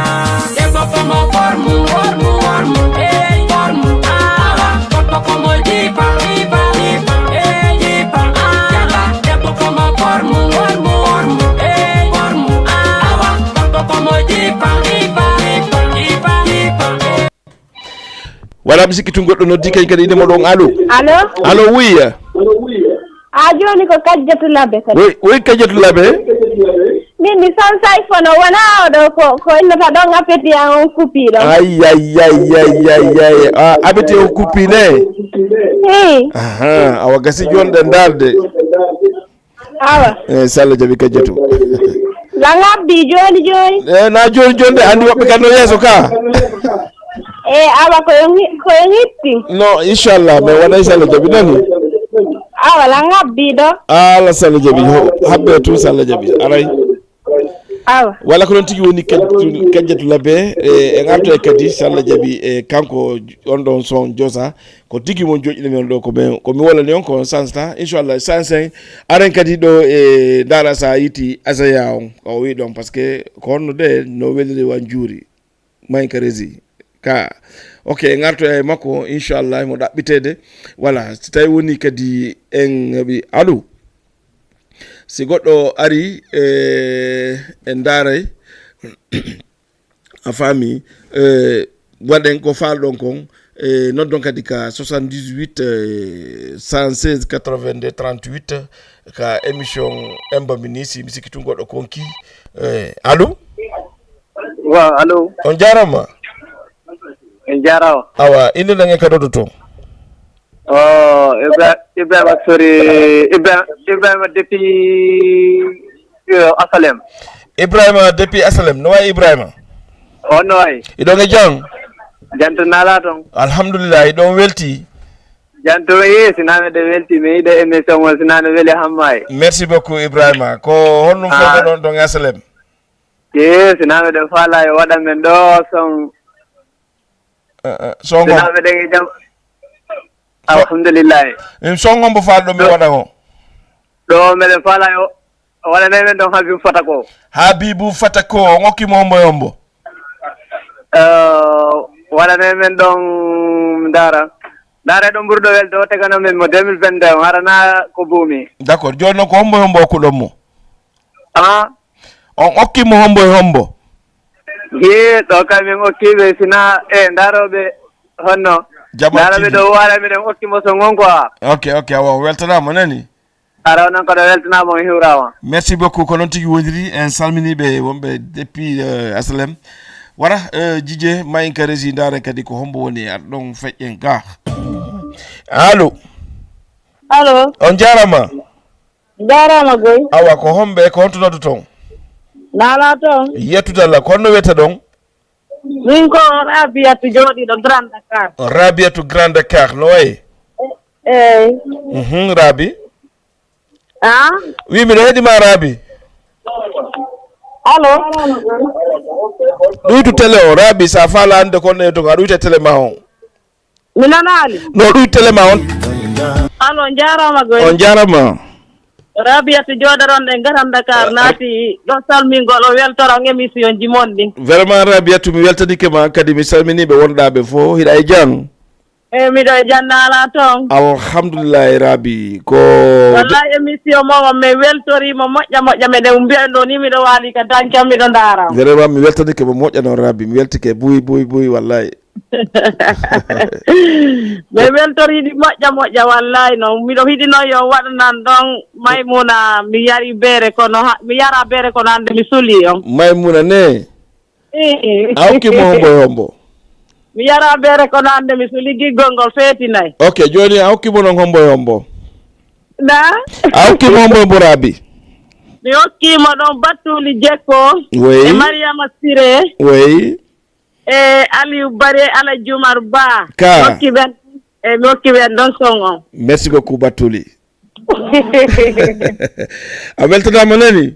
debbo ko mo formu formu formu ey formu awa gorko ko mo jipa jipa jipa ey jipa awa debbo ko mo formu formu formu ey formu awa gorko ko mo jipa jipa jipa jipa jipa ey Voilà, mi sikki tun goɗɗo noddi kañ kadi inde mo ɗon allo. Allo. Allo, oui. A joni ko Kajjatu Labe kadi. Oui, oui, Kajjatu Labe. Min mi sansay fono wona oɗo ko ko innata ɗon appétit an on kupi ɗon. Ay ay ay ay ay ay. Ah, appétit on kupi ne. Hey. Aha, awa gasi jonde darde. Awa. Eh, salla jaɓi kajjatu. La ngabbi joni joni. Eh, na joni joni de andi woɓɓe kan no yeeso ka. Eh, awa ko yo ngi- ko yo ngitti. No, inchallah, mais wona inchallah jaɓi nani. Awa la ngabbi ɗo. Ala salla jaɓi. Ho- Habbe tun salla jaɓi. Aray. Awa. Wala ko non tigi woni kajjatu kajjatu labe e e ngarto e kadi salla jaɓi e kanko on ɗon son josa Ko tigi mon joƴƴini men ɗo ko men ko mi wolani on ko on sansata inchallah sansen aren kadi ɗo e ndaara sa yiti asaya on o wi ɗon par ce que ko honno de no weliri wan juuri mayn ka resi ka ok en artoya e makko inchallah mo ɗaɓɓitede voilà si tawi woni kadi en ɓi allo si goɗɗo ari e en ndaaray A faami? Eh, waɗen ko faalɗon kon, E noddon kadi ka soixante-dix-huit, eh, cent seize, quatre-vingt-deux, trente-huit, ka émission Emba Minisi, mi sikki tun goɗɗo konki. Eh, allo? Wa, allo? On jaarama. En jaarama. Awa, inde nde ngen ka noddoton? Oh, Ibra-, Ibrahima Sori, Ibra-, Ibrahima depuis, eh, Asalem. Ibrahima depuis Asalem, no wayi Ibrahima? On no wayi? Iɗon e jam? Jam to nala ton. Alhamdulillah, iɗon welti? Jam to ye, sina meɗen welti, mi yiɗi émission on, sina no weli hamma e. Merci beaucoup Ibrahima. Ko honɗum Ah. fewndo ɗon ɗon e Asalem? Ye, sina meɗen faala yo waɗa men ɗo son. Eh, eh, son Sina on. meɗen e jam. So- Alhamdulillah. Min son on mbo faala ɗo mi Ɗo- waɗa on. Ɗo meɗen faala yo O waɗanay men ɗon Habibu Fata ko. Habibu Fata ko, on okki mo hombo e hombo? Eh, waɗanay men ɗon ndaara. Ndaara ɗon ɓurɗo welde o tegana men mo deux mille vingt-deux on, harana ko buumi. D'accord, jooni noon ko hombo e hombo okkuɗon mo? Ah? On okki mo hombo e hombo? He, ɗo kam min okki ɓe sina e ndaarooɓe honno. Jama Ndaara ɓe tigi. Ɗo waɗa miɗen okki mo so ngon quoi. Ok, ok, awa, o weltanaama nani? Ara onon kadi weltanaama, on hiwraama. Merci beaucoup, ko noon tigi woniri. En salminii ɓe wonɓe depuis, euh, Asalem. Wara, euh, Jije, ma en ka régie, ndaaren kadi ko hombo woni ar ɗon feƴƴen ga. Allo? Allo? On jaarama. Jaarama goy. Awa, ko homɓe, ko honto noddu ton? Nala ton. Yettude Allah, ko honno wiyete ɗon? Min ko Rabiatu jooɗiiɗo Grand Dakar. Rabiatu Grand Dakar, no wayi? Eey. Mhm, Rabi. Ah? Wi miɗo heɗi ma, Rabi. Allo? Ɗuytu télé o, Rabi, sa faala annde ko honno yewtude, a ɗuyta télé ma on. Mi nanaali. No ɗuytu télé ma on. Allo, on jaaraama goy. On jaaraama. Rabiatu jooɗoron ɗen Grand Dakar naati ɗo salmingol o weltora on émission ji mon ɗin. Vraiment Rabiatu mi weltanike ma kadi mi salmini ɓe wonɗaaɓe fof hiɗa e jam. E miɗo e jam nala ton. Alhamdulillahi Rabi ko. Wallahi émission mo on mi weltori mo moƴƴa moƴƴa meɗen mbiya ɗo ni miɗo waali ka dancam miɗo ndaara. Vraiment mi weltanike mo moƴƴa noon Rabi mi weltike buy buy buy wallahi. Mi weltoriɗi moƴƴa moƴƴa wallahi noon miɗo hiɗi noon yo waɗanan ɗon Maymuna mi yari beere kono ha- mi yara beere kono hannde mi suli on. Maymuna ne? Ii. A hokki mo hombo e hombo? Mi yara beere kono hannde mi suli giggol ngol feetinay. Ok jooni a hokki mo noon hombo e hombo? Na? A hokki mo hombo e hombo Rabi? Mi hokki mo ɗon Battuli Jekko. Wey. E Mariama Sire. Wey. E Aliou Bare, Alaji Umar Ba. Ka. Mi hokki ɓen, e mi hokki ɓen ɗon son on. Merci beaucoup Battuli. A weltanaama nani?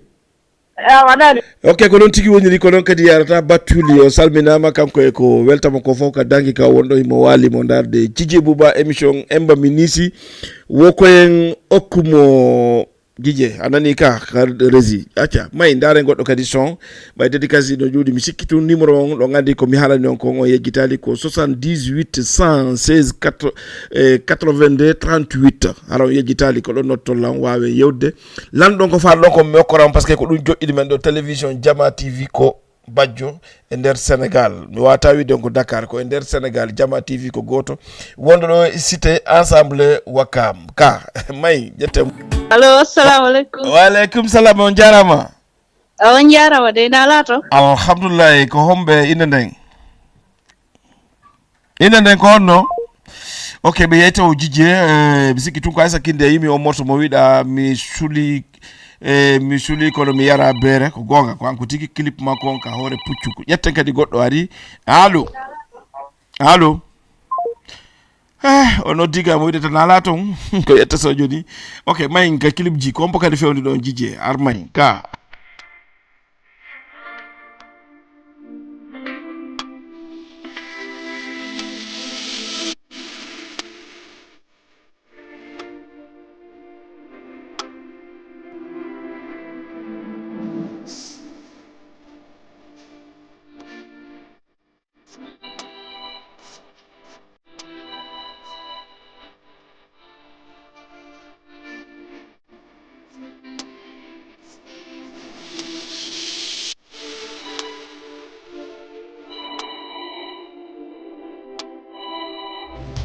Awa nani. Ok ko noon tigi woniri ko noon kadi yarata Battuli o salminaama kanko e ko weltamo ko fof ka dangi ka wonɗo himo waali mo ndaarde Jije Buba émission Emba mi nisi wo ko en okku mo Jije a nani ka ka régie acca may ndaare goɗɗo kadi son ɓay dédicace no juuɗi mi sikki tun numéro on ɗo gandi ko mi haalani on kon on yejjitali ko soixante-dix-huit cent seize quatre-vingt-deux trente-huit hara on yejjitali ko ɗon nottol lan waawen yewde lan ɗon ko faal ɗon ko mi okkoran parce que ko ɗum joɗɗini men ɗo télévision Jama T V ko bajjo e nder Sénégal mi wata wiide on ko Dakar ko e nder Sénégal Jama T V ko goto wonɗo ɗo e cité ensemble Wakam ka may ƴettem. Allo assalamu aleykum. Wa aleykum salam on jarama. On jarama de na lato. Alhamdulillahi ko homɓe inde nden? Inde nden ko honno? Ok ɓe yeyta o Jijje eh, mi sikki tun ko aysa kinde yimi o morso mo wiɗa mi suli eh, mi suli kono mi yara beere ko gonga ko hanko tigi clip makko on ka hoore puccu ko ƴetten kadi goɗɗo ari. Allo. Allo. Eh, o noddi ga mo wiɗata nala ton ko ƴetta so joni. Ok mayin ka clip ji ko on kadi fewndi ɗon Jijje ar mayin ka.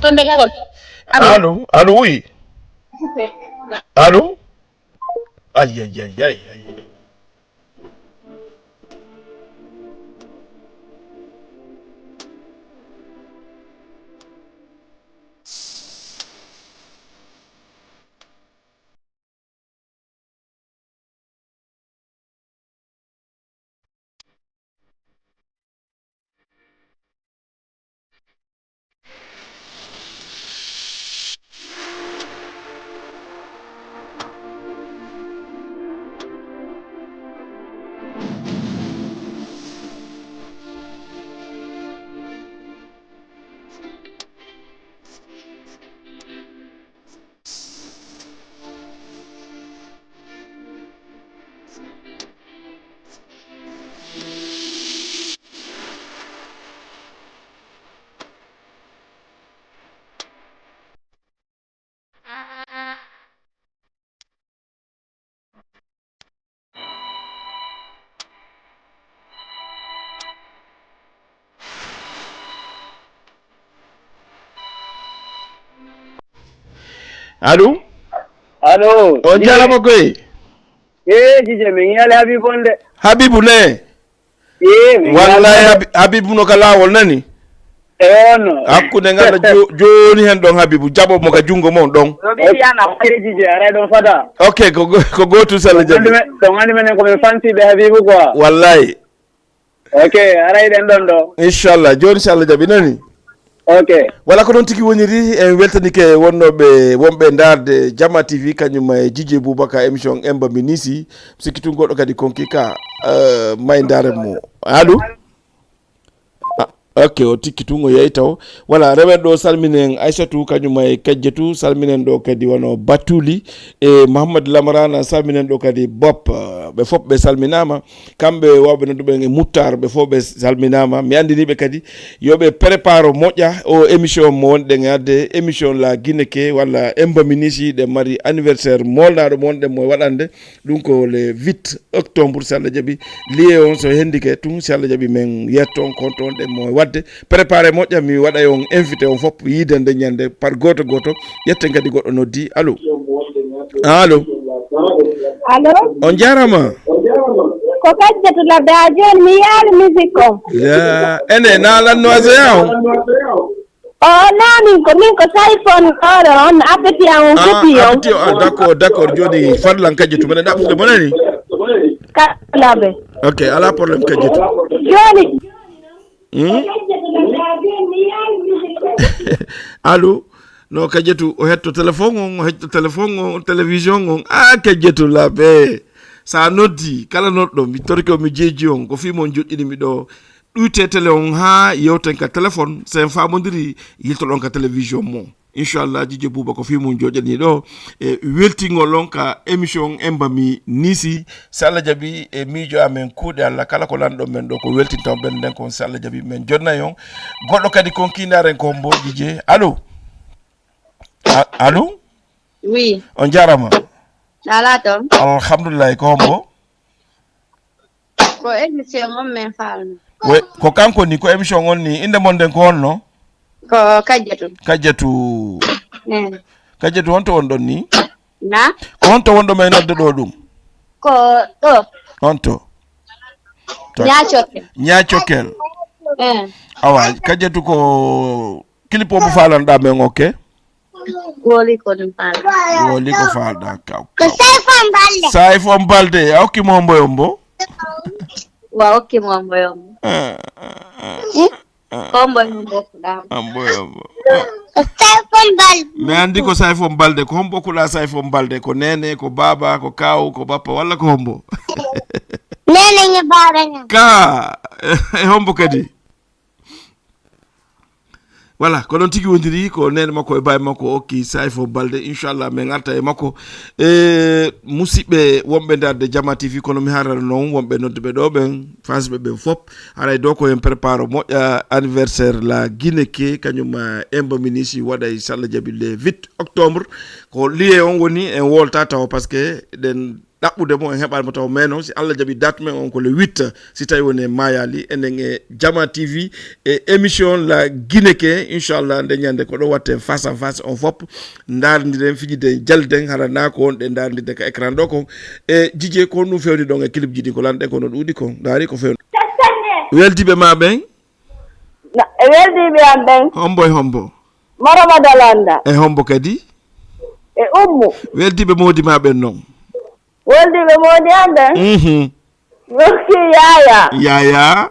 Ton de gagol. Allo. Allo, allo, oui. Allo. Ay, ay, ay, ay, ay. Allo? Allo? On jarama koy. Eh, Jije, min yali Habibu on de. Habibu ne? Eh, min wallahi yali. Habi- Habibu no ka lawol nani? E ono. Hakkunde ngala jo- joni hen ɗon Habibu, jaɓo mo ka jungo mon ɗon. Ɗo mi wiyana. Eh, Jije, aray ɗon fada. Ok, ko go- ko gotu Salla Jabi. Ɗon andi men ko min fansiɓe Habibu quoi. Wallahi. Ok, aray ɗen ɗon ɗo. Inchallah, joni si Allah jaɓi nani. Ok. Wala ko noon tigi woniri, en weltanike wonnooɓe wonɓe ndaarde Jama T V, kañum e Jijje Boubacar émission Emba Minisi. Sikki tun goɗɗo kadi konki ka, eh, may ndaare mo. Allo? Ah, ok, o tikki tun o yehi taw. Wala, rewen ɗo salminen Aissatou, kañum e Kajjetu, salminen ɗo kadi wano Batuli e Mouhammad Lamarana, salminen ɗo kadi Bop, eh, ɓe fof ɓe salminama. Kamɓe wawɓe nodduɓen e Muttar, ɓe fof ɓe salminama. Mi andiniɓe kadi yo ɓe prépare moƴƴa o émission mo wonɗen e adde, émission La Guinée ke walla Emba Minisi, ɗe mari anniversaire molnaɗo mo wonɗen mo e waɗande. Ɗum ko le huit octobre, si Allah jaɓi. Liye on so hendike tun, si Allah jaɓi, men yetton kon ton ɗen mo e wadde. Prépare moƴƴa, mi waɗa on invité on fof yiidande ñande par goto goto. Ƴetten kadi goɗɗo noddi. Allo? Allo? Allo? On jarama. Ko Kajjatu Labbe, a joni mi yaali musique on. Ya, ene na lanno aseya on. O na min ko, min ko Saifon oro on, appeti an on. Ah, kopi on. Appeti o, ah, d'accord, d'accord, joni fallan Kajjatu, menen ɗaɓɓude mo nani? Ka Labbe. Ok, ala problème Kajjatu. Joni. Hmm? Allo? No Kajjatu, o hetto téléphone on, o hetto téléphone on, télévision on. Ah, Kajjatu Labbe. Sa noddi, kala nodɗo, mi torike o, mi jeeji on, ko fii mon joɗɗini mi ɗo. Ɗuyte télé on haa yewten ka téléphone, sen faamodiri, yiltoɗon ka télévision mon. Inchallah, Jijje Bouba ko fii mun joɗɗini ɗo. E weltingol on ka émission Emba Minisi, si Allah jaɓi, e miijo amen kuuɗe Allah, kala ko lanɗon men ɗo, ko weltinta on ɓen nden kon, si Allah jaɓi, men jonnay on. Goɗɗo kadi kon kiindaren ko hombo, Jijje. Allo? A- allo? Oui. On jarama. Ala ton. Alhamdulillah, ko hombo? Ko émission on men falno. We, ko kanko ni, ko émission on ni. Inde mon nden ko honno? Ko Kajjatu. Kajjatu. Eh. Kajjatu, honto wonɗon ni? Na? Ko honto wonɗo men nodde ɗo ɗum? Ko ɗo. Honto? To- Ñaacokel. Ñaacokel. Eh. Awa, Kajjatu, ko clip o mo falanɗa men, ok? Woli ko ɗum faala. Woli ko falɗa kaw. Ko Saifon Balde. Saifon Balde, a hokki mo hombo e hombo? Wa hokki mo hombo e hombo. Eh, eh, eh, eh. Ko hombo e hombo kuɗa. Hombo e hombo. Ko Saifon Balde. Mi andi ko Saifon Balde, ko hombo kuɗa Saifon Balde, ko nene, ko baba, ko kaw, ko bappa, walla ko hombo? Nene ni baba ni. Ka, e hombo kadi? Voilà, ko ɗon tigi wondiri, ko nene makko e baay makko o okki Saifo Balde. Inchallah, min arta e makko. E, musidɓe wonɓe ndaarde Jama T V, kono mi harata noon wonɓe nodduɓe ɗo ɓen, fansɓe ɓen fop. Haray ɗo ko en prépare moƴƴa anniversaire la Guinée ke, kañum, eh, Emba Minisi waɗay, si Allah jaɓi, le huit octobre. Ko liye on woni en wolta taw, parce que ɗen ɗaɓɓude mo, en heɓaani mo taw. Mais noon, si Allah jaɓi, date men on ko le huit, si tawi woni en maayaali, enen e Jama T V, e émission La Guinée ke, inchallah, nde ñande ko ɗo watten face à face, on fof ndaardiren, fijiden, jalden, hara naa ko wonɗe ndaardirde ka écran ɗo kon. E Jijee, ko honɗum fewni ɗon e clip ji ɗi ko lanɗen ko no ɗuuɗi kon? Ndaari ko fewni. Weldiiɓe ma ɓen? Na, e weldiiɓe am ɓen. Hombo e hombo? Marama Dalanda. E hombo kadi? E Ummu. Weldiiɓe moodi ma ɓen non? Weldiiɓe moodi am ɓen? Mhm. Roski Yaya. Yaya.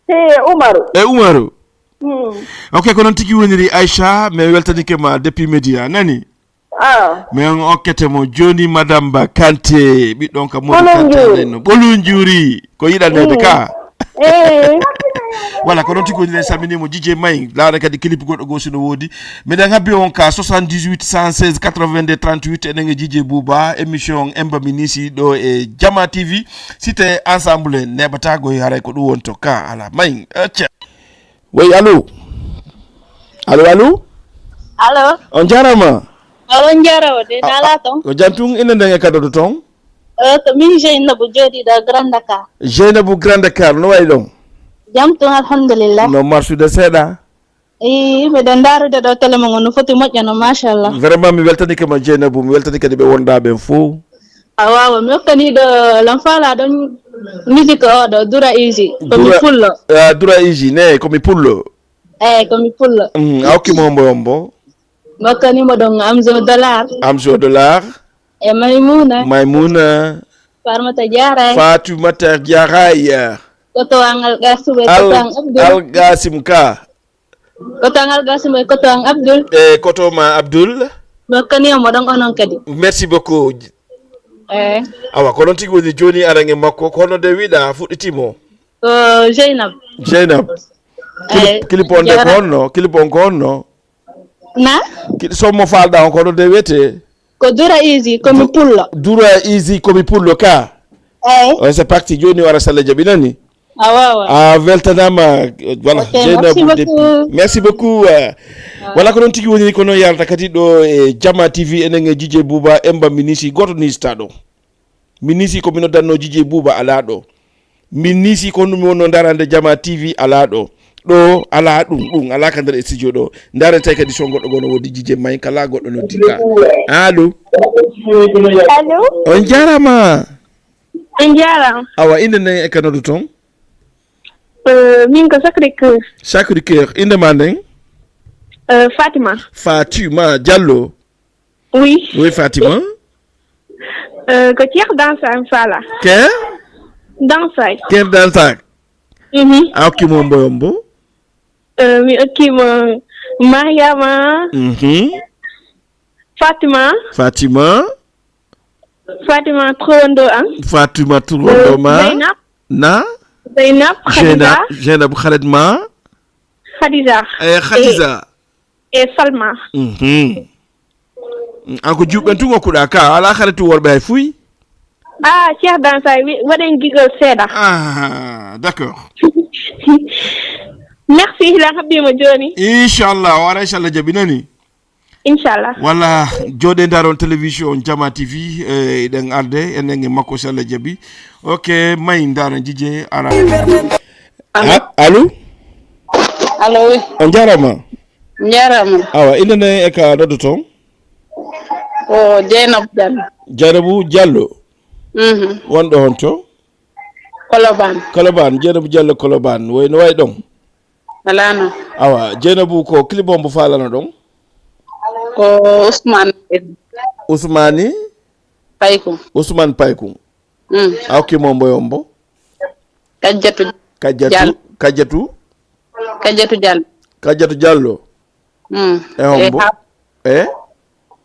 He Umaru. E Umaru. Hmm. Ok, ko noon tigi woniri, Aïcha, mi weltanike ma depuis Média, nani? Ah. Mi on okkete mo jooni, Madame Ba Kanté, ɓiɗɗon ka Mori Kanté. Ɓolunjuuri. Ɓolunjuuri, ko yiɗaneede ka. Eh. Voilà, ko noon tigi woniri, en salminii mo, Jijee May, laara kadi clip goɗɗo goo si no woodi. Miɗen habbi on ka soixante-dix-huit cent seize quatre-vingt-deux trente-huit, enen e Jijee Buuba, émission Emba Minisi ɗo e Jama T V. Site ensemble neɓata goy, haray ko ɗum wonto ka, ala may, acca. Wey, allo? Allo, allo? Allo? On jaaraama. Allo, on jaaraama de, naalaa ton? Ko jam tun, inde nden e kaddoɗo ton? Eh, ko min Jeynabou, jooɗiiɗo Grand Dakar. Jeynabou, Grand Dakar, no wayi ɗon? Jam tun, alhamdulillah. No marsude seeɗa? Ii, miɗen ndaarude ɗo télé mon on, no foti moƴƴa no, machallah. Vraiment, mi weltanike ma, Jeynabou, mi weltanike kadi ɓe wonɗaa ɓen fof. Awa, awa, mi okkanii ɗo, lan faalaa ɗon musique o ɗo, Dura Easy, ko mi pullo. Ah, Dura Easy, ne, ko mi pullo. Eey, ko mi pullo. Mm, a okki mo hombo hombo? Mi okkanii mo ɗon Amzo Dollar. Amzo Dollar. E Maymuna. Maymuna. Farmata Diarra. Fatoumata Diarra. Koto an Algasim e Al-, koto an Abdul. Algasim ka. Koto an Algasim e koto an Abdul. E koto ma Abdul. Mi okkanii mo ɗon onon kadi. Merci beaucoup. Eey. Awa, ko noon tigi woni jooni, aɗa e makko, ko honno de wiɗa fuɗɗiti mo? Ko Jeynab. Jeynab. Clip, eh, clip on de ko honno? Clip on ko honno? Na? Ki-, son mo faalɗaa on ko honno de wiyetee? Ko Dura Easy, ko mi pullo. Dura Easy, ko mi pullo ka? Eey. On, c'est parti, jooni wara salla jaɓi nani? Awa, awa. A weltanaama, voilà, ok, Jeynabou merci beaucoup. Merci beaucoup, euh, awa. Voilà, ko noon tigi woni, ko noon yalta kadi ɗo e Jama T V, enen e Jijee Buuba, Emba Minisi, gooto ni sita ɗo. Mi nisi ko mi noddanno Jijee Buuba, alaa ɗo. Mi nisi ko honɗum mi wonno ndaarande Jama T V, alaa ɗo. Ɗo alaa ɗum, ɗum alaa ka nder studio ɗo. Ndaaren tawi kadi son goɗɗo goo no woodi, Jijee May, kala goɗɗo noddi ka. Allo? Allo? On jaaraama. On jaaraama. Awa, innde nden e ka noddu ton? Euh, min ko Sacré-Cœur. Sacré-Cœur. Innde ma nden? Euh, Fatima. Fatima Diallo. Oui. Oui, Fatima. Euh, ko Cheikh Dansa mi faalaa. Ke? Dansa. Cheikh Dansa. Mhm. A okki mo hombo hombo? Euh, mi okki mo Mariama. Mhm. Fatima. Fatima. Fatima turando am. Fatima turando ma. Euh, Zainab. Na? Zainab, Khadija. Zainab, Zainab Khaled ma. Khadija. Eh, Khadija. E Salma. Mhm. An ko juuɓe ɓen tun okkuɗaa ka, alaa hara tun worɓe hay fuy? Ah, Cheikh Dansa, wi-, waɗen gigol seeɗa. Ah, d'accord. Merci, hiɗa haɓɓiima jooni. Inchallah, o ara inchallah jaɓi nani? Inchallah. Walla jooɗe ndaaron télévision Jama T V, eh, eɗen arde, enen e makko si Allah jaɓi. Ok, may ndaaren Jijee ara. Allo? Ha, allo? Allo, oui. On jaaraama. Njaaraama. Awa, innde nden e ka noddoton? Ko Jeynabou Diallo. Jeynabou Diallo? Mhm. Wonɗo honto? Colobane. Colobane, Jeynabou Diallo Colobane. Woy, no wayi ɗon? Alaa no. Awa, Jeynabou, ko clip hombo faalano ɗon? Ko Ousmane. Ousmane? Paykum. Ousmane Paykum. Mm. A okki mo hombo e hombo? Kajjatu Kajjatu, Diallo. Kajjatu? Kajjatu Diallo. Kajjatu Diallo. Mm. E hombo? E ha-, e?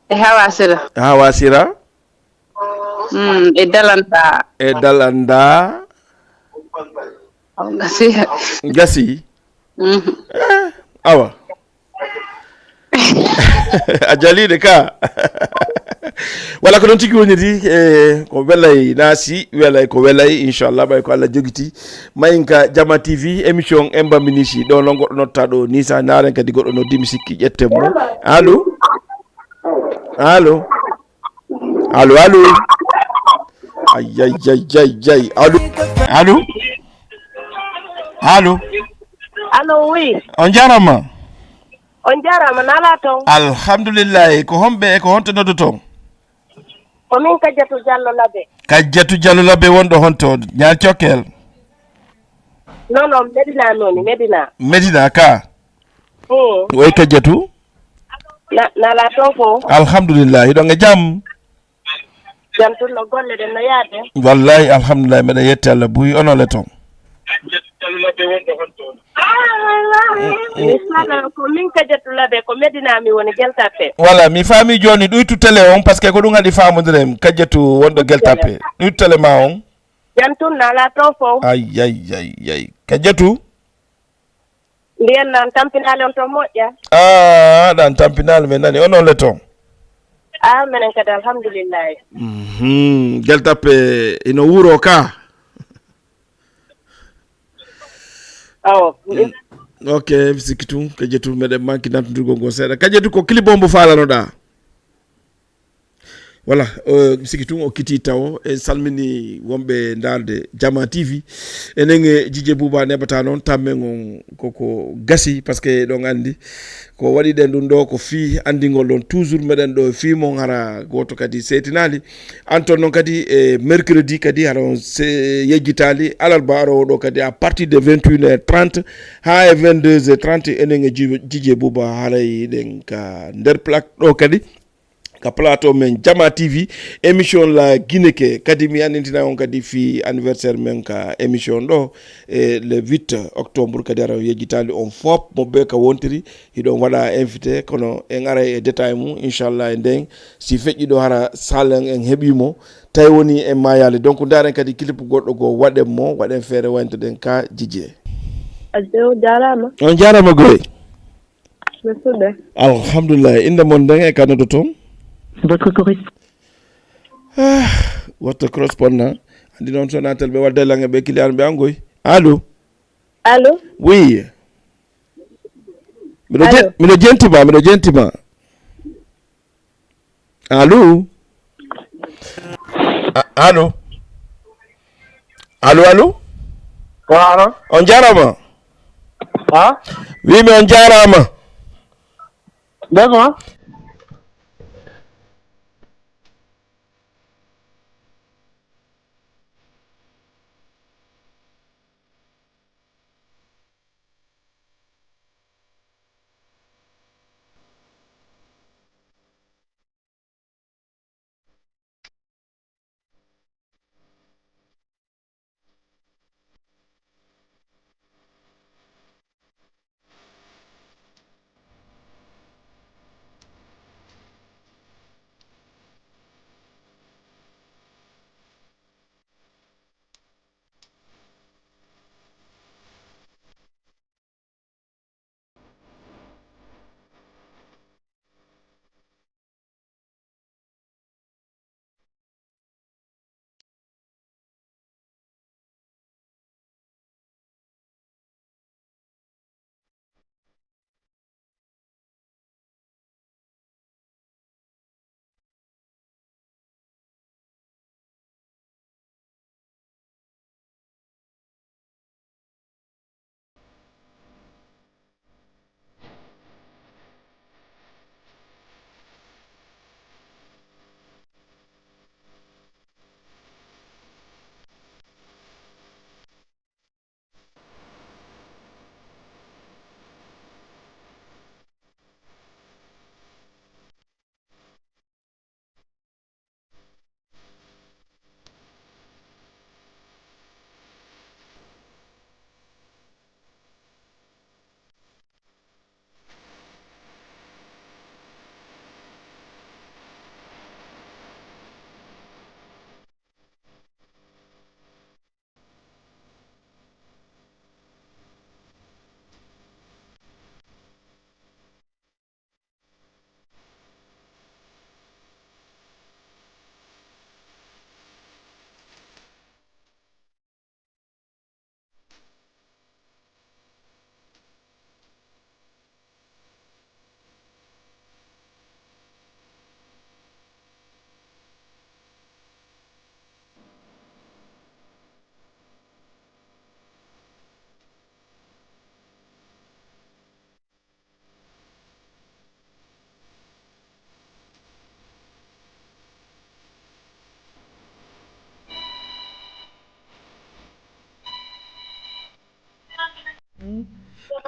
E Hawa Sira. E Hawa Sira? Mm, e Dalanda. E Dalanda. Gasi. Gasi? Mhm. Eh, awa. A jaliɗe ka. Wala ko ɗon tigi woniri, eh, ko welay naasi, welay ko welay, inchallah, ɓay ko Allah jogiti. Mayinka Jama T V, émission en mbamminisi. Ɗo noon goɗɗo notta ɗo, ni sa naaren kadi goɗɗo noddi, mi sikki ƴetten mo. Allo? Allo? Allo, allo? Ay, ay, ay, ay, ay. Allo? Allo? Allo? Allo, oui. On jarama. On jarama, nala ton. Alhamdulillah. Ko homɓe e ko honto noddoton? Ko min Kajjatu Jallo Labe. Kajjatu Jallo Labe wonɗo honto? Ñaar Cokkel? Non, non, Medina noni, Medina. Medina ka? Hmm. Woy Kajjatu? Na, nala ton ko? Alhamdulillah, hiɗon e jam? Jam tun no golle ɗen no yaade? Wallahi, alhamdulillah, meɗen yetti Allah buy, onon le ton? Mi sala ko min Kajjatu Labe, ko Medina mi woni, Geltappe. Voilà, mi faami jooni, ɗuytu télé on, parce que ko ɗum haɗi faamudiren, Kajjatu wonɗo Geltappe. Ɗuytu télé ma on. Jam tun nala ton fow. Ay, ay, ay, ay. Kajjatu? Mbiyen nan tampinaali on ton moƴƴa? Ah, ɗan tampinaali men nani. Onon le ton? Ah, menen kadi alhamdulillahi. Mhm. Geltappe ino wuro ka? Awo. Mm. Ok, mi sikki tun, Kajjatu, meɗen manki nantudurgol ngol seeɗa. Kajjatu, ko clip on mbo faalanoɗaa? Voilà, euh, mi sikki tun o kiti tawo. En salmini wonɓe ndaarde Jama T V. Enen e Jije Buuba neɓata noon, tammen on koko gasi, parce que ɗon anndi ko waɗi ɗen ɗum ɗo ko fii anndingol ɗon toujours meɗen ɗo e fii mon, hara gooto kadi seetinaali. Anton noon kadi e mercredi kadi hara on se-, yejjitaali alarba aroowo ɗo kadi à partir de vingt et une heures trente haa e vingt-deux heures trente, enen e Ji-, Jije Buuba haray ɗen ka nder plaque ɗo kadi. Ka plateau men Jama T V, émission La Guinée ke. Kadi mi anndintina on kadi fii anniversaire men ka émission ɗo, e le huit octobre kadi hara yejjitaali on fof, mo be ka wontiri, hiɗon waɗa invité, kono en aray e détail mum, inchallah, e nden, si feƴƴi ɗo hara salen en heɓi mo, tawi woni en mayaali. Donc, ndaren kadi clip goɗɗo goo, waɗen mo, waɗen feere wayntoɗen ka Jije. Adde o jaaraama. On jaaraama goy. Ɓe suuɗe. Alhamdulillah. Innde mon nden e ka noddoton? Votre correspondant. Ah, votre correspondant. Anndi noon Sonatel ɓe wadde lange ɓe client ɓe angoy. Allo? Allo? Oui. Miɗo je-, allo? Miɗo jenti ma, miɗo jenti ma. Allo? A-, allo? Allo, allo? Ko allo? On jaaraama. Ha? Wi mi on jaaraama. D'accord.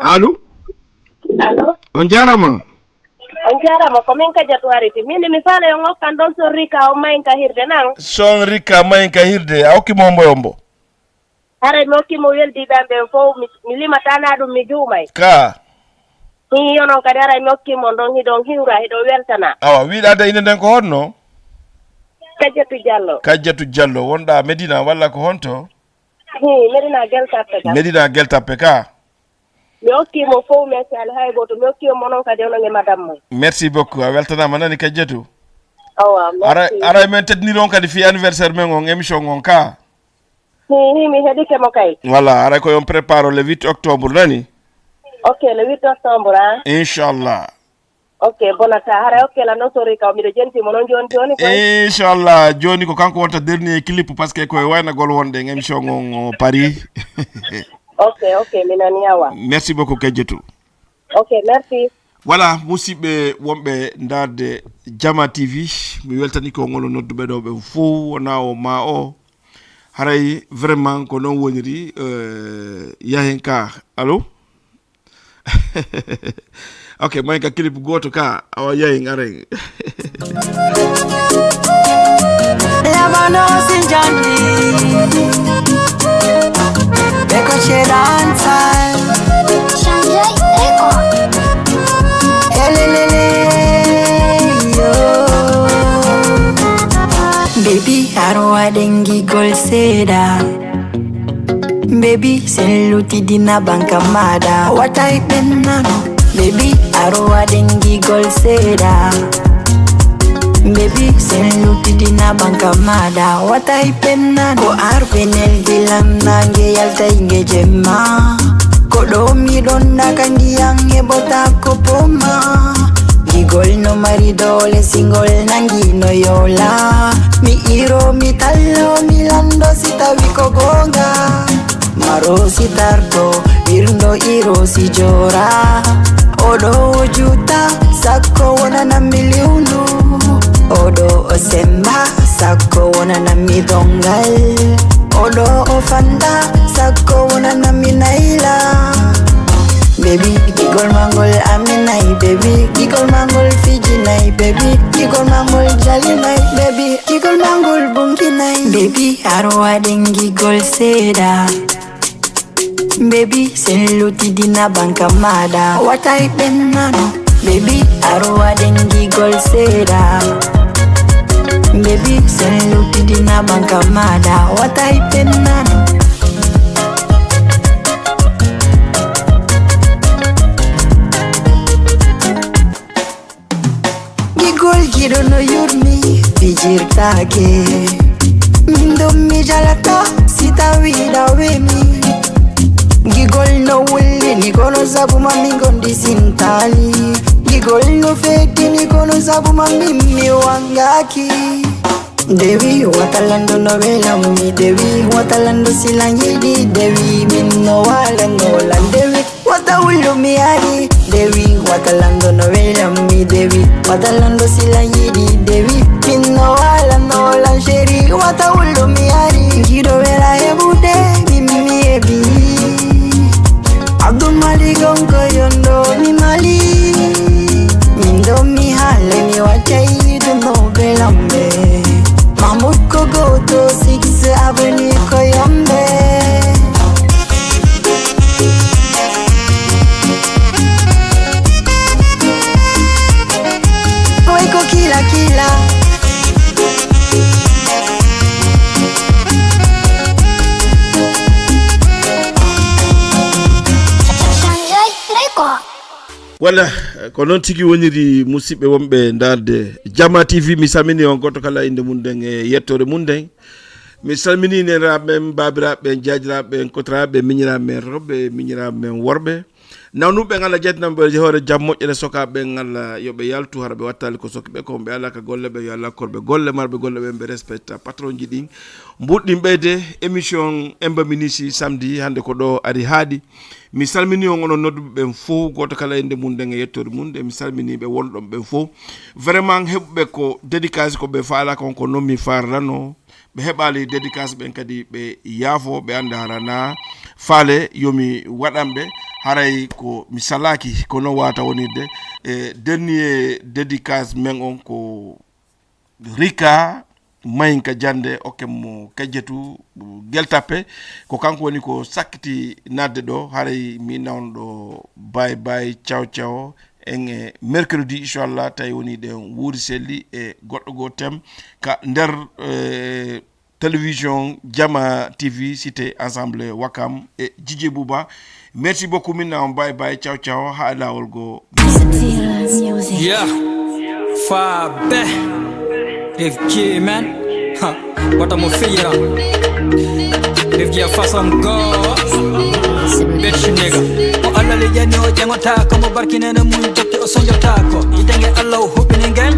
Allo? Allo? On jaaraama. On jaaraama, ko min Kajatu Hariti. Min de mi faala yo ngokkan ɗon son rika o mayin ka hirde nan. Son rika mayin ka hirde, a okki mo hombo e hombo? Haray mi okki mo weldiiɓe am ɓen fow, mi, mi limata na ɗum, mi juumay. Ka. Hi, onon kadi haray mi okki mo ɗon, hiɗon hiwra, hiɗon weltana. Awa, wiɗa de inde nden ko honno? Kajatu Jallo. Kajatu Jallo, wonɗa Medina walla ko honto? Hi, Medina Gueule Tapée ka. Medina Gueule Tapée ka. Mi okki mo fow, merci, alay hay gooto. Mi okki mo non kadi, onon e madame mo. Merci beaucoup. A weltanaama nani, Kajjatu. Awa, merci. Ara, ara men teddiniri on kadi fii anniversaire men on, émission on ka. Hi, hi, mi heɗike mo kay. Voilà, ara ko on prépare le huit octobre nani? Ok, le huit octobre, ah. Inchallah. Ok, bonata. Haray ok la, no sori kaw, miɗo jenti mo non joni joni koy. Inchallah, joni ko kanko wonta dernier clip, parce que koye waynagol wonde émission on o Paris. Ok, ok, mi nani awa. Merci beaucoup, Kajjatu. Ok, merci. Voilà, musidɓe wonɓe ndaarde Jama T V, mi weltani ko ngol nodduɓe ɗo ɓe fow, wona o ma o. Haray vraiment ko non woniri, euh, yahen ka. Allo? Ok, mayin ka clip gooto ka, awa yahin aren. Lebanon Sinjandi. Beko Chedansa. Elelele, yo. Baby, arwa dengi gol seda. Baby, sen lutidina banka mada. Wata ipenano. Baby, arwa dengi gol seda. Baby, sen lutidina banka mada. Wata ipenano. Ko arbenel dilam nange yalta inge jemma. Ko ɗo miɗon naka ndiyan e bota ko poma. Gigol no mari dole singol nangi no yola. Mi iro, mi tallo, mi lando si tawi ko gonga. Maro si tardo, irndo iro si jora. Oɗo o juta, sakko wonana mi liwlu. Oɗo o semba, sakko wonana mi dongal. Oɗo o fanda, sakko wonana mi naila. Baby, gigol mangol aminai, baby, gigol mangol fijinai, baby, gigol mangol jalinai, baby, gigol mangol bunkinai. Baby, arwa dengi gol seda. Baby, sen lutidina banka mada. Wata ipenano. Baby, arwa dengi gol seda. Baby, sen lutidina banka mada. Wata ipenano. Gigol giɗo no yurmi fijirtake. Min ɗum mi jalata si tawi ɗawemi. Gigol no wullini kono sabu ma min gondi sintali. Gigol no feddini kono sabu ma min mi wangaki. Dewi watalando no welammi, dewi watalando silan yiɗi, dewi min no walano lan, dewi wata wullu mi ari, dewi watalando no welammi, dewi watalando silan yiɗi, dewi min no walano lan sheri, wata wullu mi ari, giɗo wela heɓude min mi heɓi. Abdul Malik on ko yondo mi mali. Min ɗo mi haale mi waccay ɗum no belambe. Mahmoud ko goto six avenue ko yombe. Oy ko kila kila. Walla ko noon tigi woniri, musidɓe wonɓe ndaarde Jama T V, mi salmini on gooto kala innde mum nden e yettoore mum nden. Mi salmini neniraaɓe men, baabiraaɓe men, jaajiraaɓe men, kotoraaɓe men, miñiraaɓe men rewɓe, miñiraaɓe men worɓe. Nawnuɓe ɓen Allah jaatinaɓe ɓe hoore jam, moƴƴere sokaaɓe ɓen Allah yo ɓe yaltu, hara ɓe wattaali ko soki ɓe, ko ɓe alaa ka golle ɓe, yo Allah korɓe golle marɓe golle ɓen, ɓe respecta patron ji ɗin. Mbuɗɗin ɓeyde émission Emba Minisi samedi, hannde ko ɗo ari haaɗi. Mi salmini on onon nodduɓe ɓen fow, gooto kala innde mum nden e yettoode mum nden. Mi salmini ɓe wonɗon ɓen fow. Vraiment heɓuɓe ko dédicace ko ɓe faala kon, ko non mi faarlano. Ɓe heɓaali dédicace ɓen kadi ɓe yaafo, ɓe annda hara na faale yo mi waɗan ɓe. haray ko mi salaaki ko noon wata wonirde. E dernier dédicace men on ko Rika Mayinka Jannde, oke mo Kajjetu Geltappe, ko kanko woni ko sakkiti nadde ɗo. Haray mi nawno ɗo, bay bay, ciao ciao. En e mercredi inchallah, tawi woni ɗen wuuri selli e goɗɗo goo tem ka nder eh, télévision Jama T V, cité ensemble Wakam e Jije Bouba. Merci beaucoup, min nawno, bay bay, ciao ciao, ha lawol goo. Yeah, Fabe, F G man, ha, wata mo fijira. F G a façon go, bitch nigga. O Allah le jani o jangota ko mo barkinene mun jokki o sonjota ko. Itenge Allah o hubini ngen,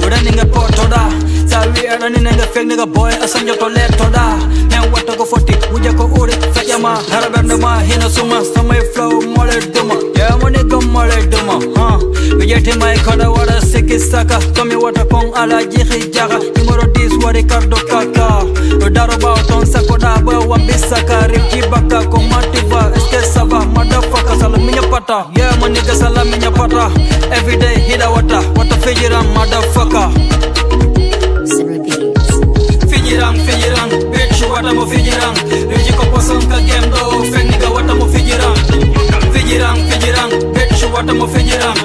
urani nge potoda. Sawi arani nge fek nigga boy a sonjoto letoda. Men wata ko foti, wuje ko uri, fejama, hara bernde ma hina suma, samay flow mole duma. Yeah, money come mole duma, huh? Mi jeti mai koda wara siki saka, komi wata kon ala jixi jaxa. Numéro dix wari kardo kaka. Daro ba ton sako da ba wambi saka, rip ji baka ko mativa, est-ce que ça va, motherfucker, sala minya pata. Yeah, my nigga, sala minya pata. Every day hida wata, wata fijiram, motherfucker. Fijiram, fijiram, bitch, wata mo fijiram. Rip ji ko poson ka game do, fake nigga, wata mo fijiram. Fijiram, fijiram, bitch, wata mo fijiram.